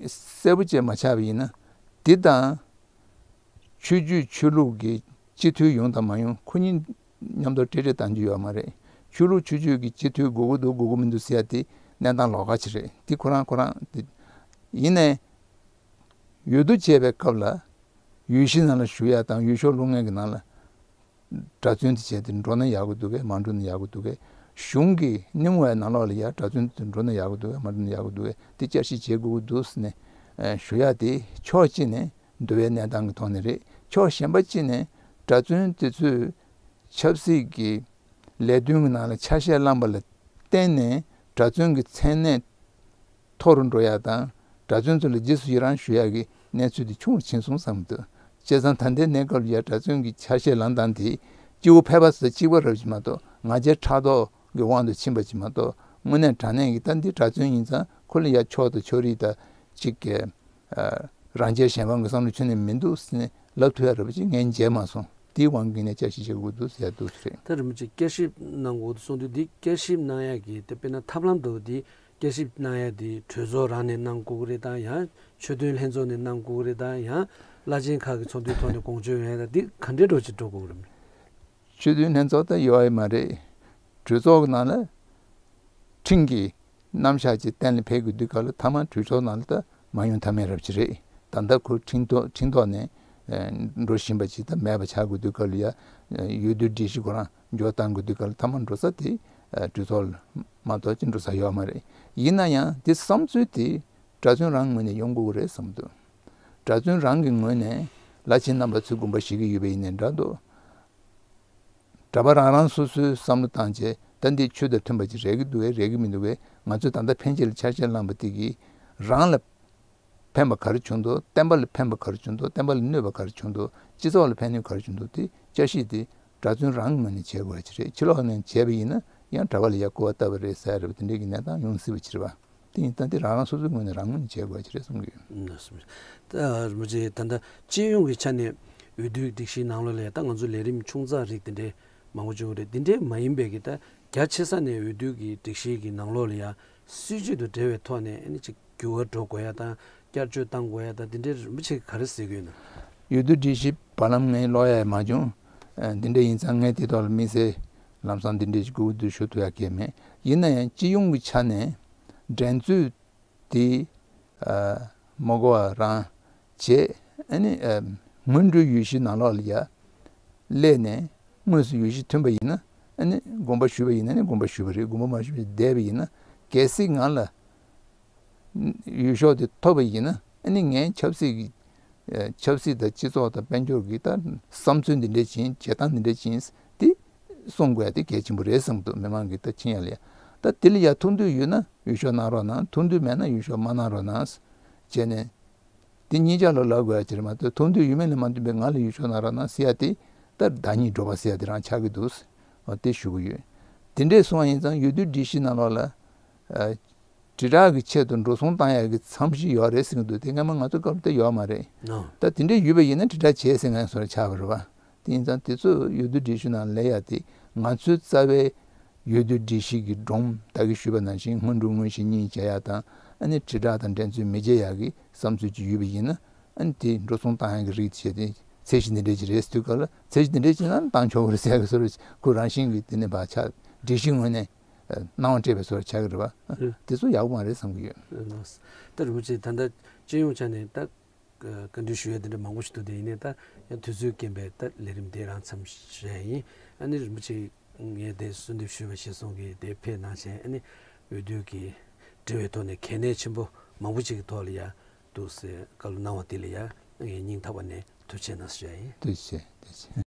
གསལ་པོ་བྱས་མ་ཆགས་པ་ཡིན་ན། འདི་དང་ཆོས་བརྒྱུད་ཆོས་ལུགས་ཀྱི་སྤྱི་འཐུས་ཡོང་དང་མ་ཡོང་ཁོ་གཉིས་མཉམ་དུ་འབྲེལ་འདྲིས་གཏང་རྒྱུ་ཡོད་མ་རེད། ཆོས་ལུགས་ཆོས་བརྒྱུད་ཀྱི་སྤྱི་འཐུས་དགོས་ཀྱི་འདུག་དགོས་ཀྱི་མི་འདུག་ཟེར་ཡག་དེ་གནས་སྟངས་ལོགས་ཀ་ཅིག་རེད། དེ་ཁོ་རང་ཁོ་རང་དེ་ཡིན་ནའི། འོས་བསྡུ་བྱས་པའི་སྐབས་ལ་འོས་གཞི་ནང་ལ་ཞུགས་ཡག་དང་འོས་ཤོག་བླུག་མཁན་གྱི་ནང་ལ་གྲྭ་བཙུན་དེ་བྱས་ཏེ་འགྲོ་ན་ཡག་གི་འདུག་གས། མ་འགྲོ་ན་ཡག་གི་འདུག་གས། གཞུང་གི་སྣེ་མོ་བའི་ནང་ལོགས་ལ་ཡ་གྲྭ་བཙུན་དེ་འགྲོ་ན་ཡག་གི་འདུག་གས། མ་འགྲོ་ན་ཡག་གི་འདུག་གས། དེ་བསྐྱར་ཞིབ་བྱེད་དགོས་ཀྱི་འདུག་ཟེར་ནས་ཞུ་ཡག་དེ་ཕྱོགས་གཅིག་ནས་འདུལ་བའི་གནས་སྟངས་ཀྱི་ཐོག་ནས་རེད། ཕྱོགས་གཞན་པ་གཅིག་ནས་གྲྭ་བཙུན་དེ་ཚོས་ཆབ་སྲིད་ཀྱི་ལས་དོན་གྱི་ནང་ལ་ཆ་ཤས་བླངས་པ་ལ་བརྟེན་ནས་གྲྭ་བཙུན་གྱི་མཚན་གནས་མཐོ་རུ་འགྲོ་ཡག་དང་། གྲྭ་བཙུན་ཚོ་ལ་རྗེས་སུ་ཡི་རང་ཞུ་ཡག་གི་གནས་ཚུལ་དེ་ཆུང་རུ་ཕྱིན་སོང་བསམ་གྱི་འདུག་བྱས་ཙང་ད་ལྟའི་གནས་སྐབས་ལ་ཡ་གྲྭ་བཙུན་གྱི་ཆ་ཤས་ལེན་སྟངས་དེ་སྐྱེ་བོ་ཕལ་པ་ཚོ་གཅིག་པ་རབ་ཅིག་མ་གཏོགས་ང་རྒྱལ་ཕྲག་དོག་གི་དབང་དུ་ཕྱིན་པ་ཅིག་མ་གཏོགས། དངོས་གནས་དྲང་གནས་ཀྱི་ད་འདི་གྲྭ་བཙུན་ཡིན་ཙང་ཁོ་ལ་ཡ་ཕྱོགས་དང་ཕྱོགས་རིས་དང་གཅིག་གི་རང་རྒྱལ་གཞན་ཕམ་གྱི་བསམ་བློ་ཁྱོན་ནས་མི་འདུག་ཟེར་ནས་ལབ་ཐུབ་ཡག་རེད་པ་ཅིག་ངས་མཇལ་མ་སོང་། དེའི་དབང་གིས་ནས་བསྐྱར་ཞིབ་བྱེད་དགོས་འདུག་ཟེར་ཡག་འདུག་ཟེར། ད་རིན་པོ་ཆེ་བསྐྱར་ཞིབ་གནང་དགོས་འདུག་གསུངས་དུས། འདི་བསྐྱར་ཞིབ་གནང་ཡག་གི་དེ་དཔེར་ན་ཐབས་ལམ་འདྲ་བོ་འདི་བསྐྱར་ཞིབ་གནང་ཡག་དེ་གྲོས་ཚོགས་རང་ནས་གནང་དགོས་ཀྱི་རེད་དམ། ཡང་ཆོས་དོན་ལྷན་ཚོགས་ནས་གནང་དགོས་ཀྱི་རེད་དམ། ཡང་བླ་ཆེན་ཁག་གི་ཚོགས་འདུའི་ཐོག་ནས་དགོངས་ཞུ་ཡོང་ཡག་དེ་ག་འདྲའི་འདྲ་བོ་ཅིག་འགྲོ་དགོས་ཀྱི་རེད། ཆོས་དོན་ལྷན་ཚོགས་ད་ཡོད་ཡ་མ་རེད། གྲོས་ཚོགས་ཀྱི་ནང་ལ་ཁྲིམས་ཀྱི་རྣམ་གཞག་ཅིག་གཏན་ལ་ཕེབས་དགོས་དུས་སྐབས་ལ་མཐའ་མ་གྲོས་ཚོགས་ནང་ལ་ད་མ་ཡོང་ཐབས་མེད་རབ་ཅིག་རེད། ད་ལྟ་ཁོ་ཁྲིམས་ཐོག་ཁྲིམས་ཐོག་ནས་ཨེ་འགྲོ་བཞིན་པ་ཅིག་ད་མེད་པ་ཆགས་དགོས་དུས་སྐབས་ལ་ཡ། ཨེ་འོས་བསྡུ་སྒྲིག་གཞི་ཁོ་རང་འཇོག་གཏང་དགོས་དུས་སྐབས་ལ་མཐའ་མ་འགྲོ་ས་དེ་ཨེ་གྲོས་ཚོགས་ལ་མ་གཏོགས་ཅི་འགྲོ་ས་ཡོད་མ་རེད། ཡིན་ན་ཡང་དེ་བསམ་ཚུལ་དེ་གྲྭ་བཙུན་རང་ངོས་ནས་ཡོང་དགོས་ཀྱི་རེད་བསམ་འདུག་གྲྭ་བཙུན་རང་གི་ངོས་ནས་བླ་ཆེན་རྣམ་པ་ཚོས་དགོངས་པ་བཞེས་ཀྱི་ཡོད་པ་ཡིན་ནའི་འདྲ་འདུག་གྲྭ་པ་རང་རང་སོ་སོའི་བསམ་བློ་བཏང་བྱས་ད་འདི་ཆོས་དང་མཐུན་པ་ཅིག་རེད་ཀྱི་འདུག་གས། རེད་ཀྱི་མི་འདུག་གས། ང་ཚོས་ད་ལྟ་ཕན་ཆད་ལ་ཆ་ཤས་བླངས་པ་དེ་གིས་རང་ལ་ཕན་པ་ག་རེ་བྱུང་འདུག་བསྟན་པ་ལ་ཕན་པ་ག་རེ་བྱུང་འདུག་བསྟན་པ་ལ་གནོད་པ་ག་རེ་བྱུང་འདུག་སྤྱི་ཚོགས་ལ་ཕན་གནོད་ག་རེ་བྱུང་འདུག་དེ་བསྐྱར་ཞིབ་དེ་གྲྭ་བཙུན་རང་གི་ངོས་ནས་བྱེད་དགོས་ཡ་ཅིག་རེད། ཕྱི་ལོགས་ནས་བྱས་པ་ཡིན་ན་ཡང་གྲྭ་པ་ལ་ཡ་སྐུར་བ་བཏབ་པ་རེད་ཟེར་ཡ་རེད་པ། དེ་འདྲའི་གི་གནས་སྟངས་ཡོང་སྲིད་པ་ཅིག་རེད་པ། དེ་ཡིན་ཙང་དེ་རང་རང་སོ་སོའི་ངོས་ནས་རང་ངོས་ནས་བྱེད་དགོས་ཀྱི་རེད་བསམ་གྱི་ཡོད། ད་རིན་པོ་ཆེ་ད་ལྟ་སྤྱི་ཡོངས་ཀྱི་ཆ་ནས་འོས་བསྡུའི་སྒྲིག་གཞིའི་ནང་ལོགས་ལ་ཡ་ད་ང་ཚོ་ལས་རིམ་ཆུང་ཙག་རིགས་དེ་འདྲའི་མང་པོ་བྱུང་རེད། དེ་འདྲའི་མ་ཡིན་པའི་གི་ད་རྒྱ་ཆེ་ས་ནས་འོས་བསྡུ་གི་སྒྲིག་གཞི་གི་ནང་ལོགས་ལ་ཡ་སྲིད་ཇུས་དང་འབྲེལ་བའི་ཐོག་ནས་ཨ་ནི་ཅིག་འགྱུར་བ་འགྲོ་དགོས་ཡ་དང་བསྐྱར་བཅོས་བཏང་དགོས་ཡ་དང་དེ་འདྲའི་རིན་པོ་ཆེ་གིས་ག་རེ་ཟེར་གྱི་ཡོད་ན། འོས་བསྡུ་སྒྲིག་གཞི་བར་ལམ་ངས་ཀློག་ཡ་མ་བྱུང་། ཨ་འདི་འདྲ་ཡིན་ཙང་ངས་དེ་ཐོག་ལ་དམིགས་བསལ་ལམ་སང་འདི་འདྲ་ཞིག་གོ་བསྡུར་ཞུ་ཐུབ་ཡ་གང་ཡང་མེད། ཡིན་ན་ཡང་སྤྱི་ཡོངས་ཀྱི་ཆ་ནས་འགྲན་རྩོད་དེ་ཨ་མ་གོ་བ་རང་བྱས། ཨ་ནི་ཨ་སྔོན་འགྲོའི་འོས་གཞི་ནང་ལོགས་ལ་ཡ་སླེབས་ནས་དངོས་སུ་འོས་གཞི་ཐོན་པ་ཡིན་ན་ཨ་ནི་དགོངས་པ་ཞུས་པ་ཡིན་ན་ནི་དགོངས་པ་ཞུས་པ་རེད། དགོངས་པ་མ་ཞུས་པ་བསྡད་པ་ཡིན་ན་གལ་སྲིད་ང་ལ་འོས་ཤོག་དེ་ཐོབ་པ་ཡིན་ན་ཨ་ནི་ངས་ཆབ་སྲིད་ཀྱི་ཨ་ཆབ་སྲིད་དང་སྤྱི་ཚོགས་དང་དཔལ་འབྱོར་གྱི་ད་བསམ་ཚུལ་འདི་འདྲ་ཅིག་ཡིན། བྱེད་སྟངས་འདི་འདྲ་ཅིག་ཡིན་དེ་གསུང་དགོས་ཡ་དེ་གལ་ཆེན་པོ་རེད་བསམ་གྱི་འདུག་མི་མང་གི་ད་ཕྱིན་ཡ་ལ་ཡ། ད་དེ་ལ་ཡ་ཐུགས་འདོད་ཡོད་ན་འོས་ཤོག་གནང་རོགས་གནང་། ཐུགས་འདོད་མེད་ན་འོས་ཤོག་མ་གནང་རོགས་གནང་བྱས་ནས་དེ་གཉིས་ཆ་ལ་ལབ་དགོས་ཡ་ཅིག་རེད་མ་གཏོགས། ཐུགས་འདོད་ཡོད་མེད་ལ་མ་ལྟོས་པའི་ང་ལ་འོས་ཤོག་གནང་རོགས་གནང་ཟེར་ཡ་དེ་ད་བདག་ཉིད་འགྲོ་བ་ཟེར་ཡ་དེ་རང་ཆགས་ཀྱི་འདུག་འོ་དེ་ཞུ་གི་ཡོད། དེ་འདྲས་སོང་བ་ཡིན་ཙང་འོས་བསྡུ་སྒྲིག་གཞི་ནང་ལོགས་ལ་ཨ་དྲིལ་བསྒྲགས་ཀྱི་ཆེད་དུ་འགྲོ་སོང་བཏང་ཡག་གི་མཚམས་གཞི་ཡོད་རེད་ཟེར་གྱི་འདུག་དེ་སྔ་མ་ང་ཚོ་སྐབས་དེ་ཡོད་མ་རེད། ཨོ། ད་དེ་འདྲ་ཡོད་པ་ཡིན་ན་དྲིལ་བསྒྲགས་བྱས་ཟེར་ངས་བཟོ་འདྲ་ཆགས་པ་རེད་པ། དེ་ཡིན་ཙང་དེ་ཚོ་འོས་བསྡུ་སྒྲིག་གཞི་ནང་སླེབས་ཡག་དེ་ང་ཚོའི་རྩ་བའི་འོས་བསྡུ་སྒྲིག་གཞི་གི་སྒྲོམ་ད་གིན་ཞུས་པ་ནང་བཞིན་སྔོན་འགྲོ་དངོས་གཞི་གཉིས་བྱེད་ཡག་དང་ཨ་ནི་དྲིལ་བསྒྲགས་དང་འགྲན་རྩོད་མི་བྱེད་ཡག་གི་བསམ་ཚུལ་ཅིག་ཡོད་པ་ཡིན་ན་ཨ་ནི་དེ་འགྲོ་སོང་བཏང་ཡག་གི་རིགས་བྱས་ཏེ་ཚད་གཞི་འདི་འདྲ་ཅིག་རེད་ཟེར་དུས་སྐབས་ལ་ཚད་གཞི་འདི་འདྲ་ཅིག་ནང་བཏང་ཆོག་གི་རེད་ཟེར་ཡག་གི་བཟོ་འདྲ་ཁོ་རང་བཞིན་གྱིས་དེ་ནས་ཕར་ཆགས། སྒྲིག་གཞི་ངོས་ནས་སྣང་བ་སྤྲད་པའི་བཟོ་འདྲ་ཆགས་ཀྱི་རེད་པ། ཨ་དེ་ཚོ་ཡག་པོ་མ་རེད་བསམ་གྱི་ཡོད། ད་རིན་པོ་ཆེ་ད་ལྟ་སྤྱི་ཡོངས་ཆ་ནས་ད་བཀའ་འདྲི་ཞུ་ཡ་དེ་འདྲ་མང་པོ་ཞིག་འདུག་དེ་ཡིན་ནའི་ད་ཡང་དུས་ཚོད་རྐྱེན་པས་ད་ལས་རིམ་དེ་རང་མཚམས་བཞག་ཡིན། ཨ་ནི་རིན་པོ་ཆེ་ངས་དེ་གསོལ་འདེབས་ཞུས་པ་གཞིར་བཟུང་གིས་དེ་ཕེབས་གནང་བྱས། ཨ་ནི་འོས་བསྡུ་གི་དྲི་བའི་ཐོག་ནས་གལ་གནད་ཆེན་པོ་མང་པོ་ཅིག་གི་ཐོག་ལ་ཡ་འདུག་ཟེར་བཀའ་སློབ་གནང་བ་དེ་ལ་ཡ་ངས་སྙིང་ཐག་པ་ནས་ཐུགས་རྗེ་གནང་ཞུ་ཡ་ཡིན། ཐུགས་རྗེ་ཆེ། ཐུགས་རྗེ་ཆེ།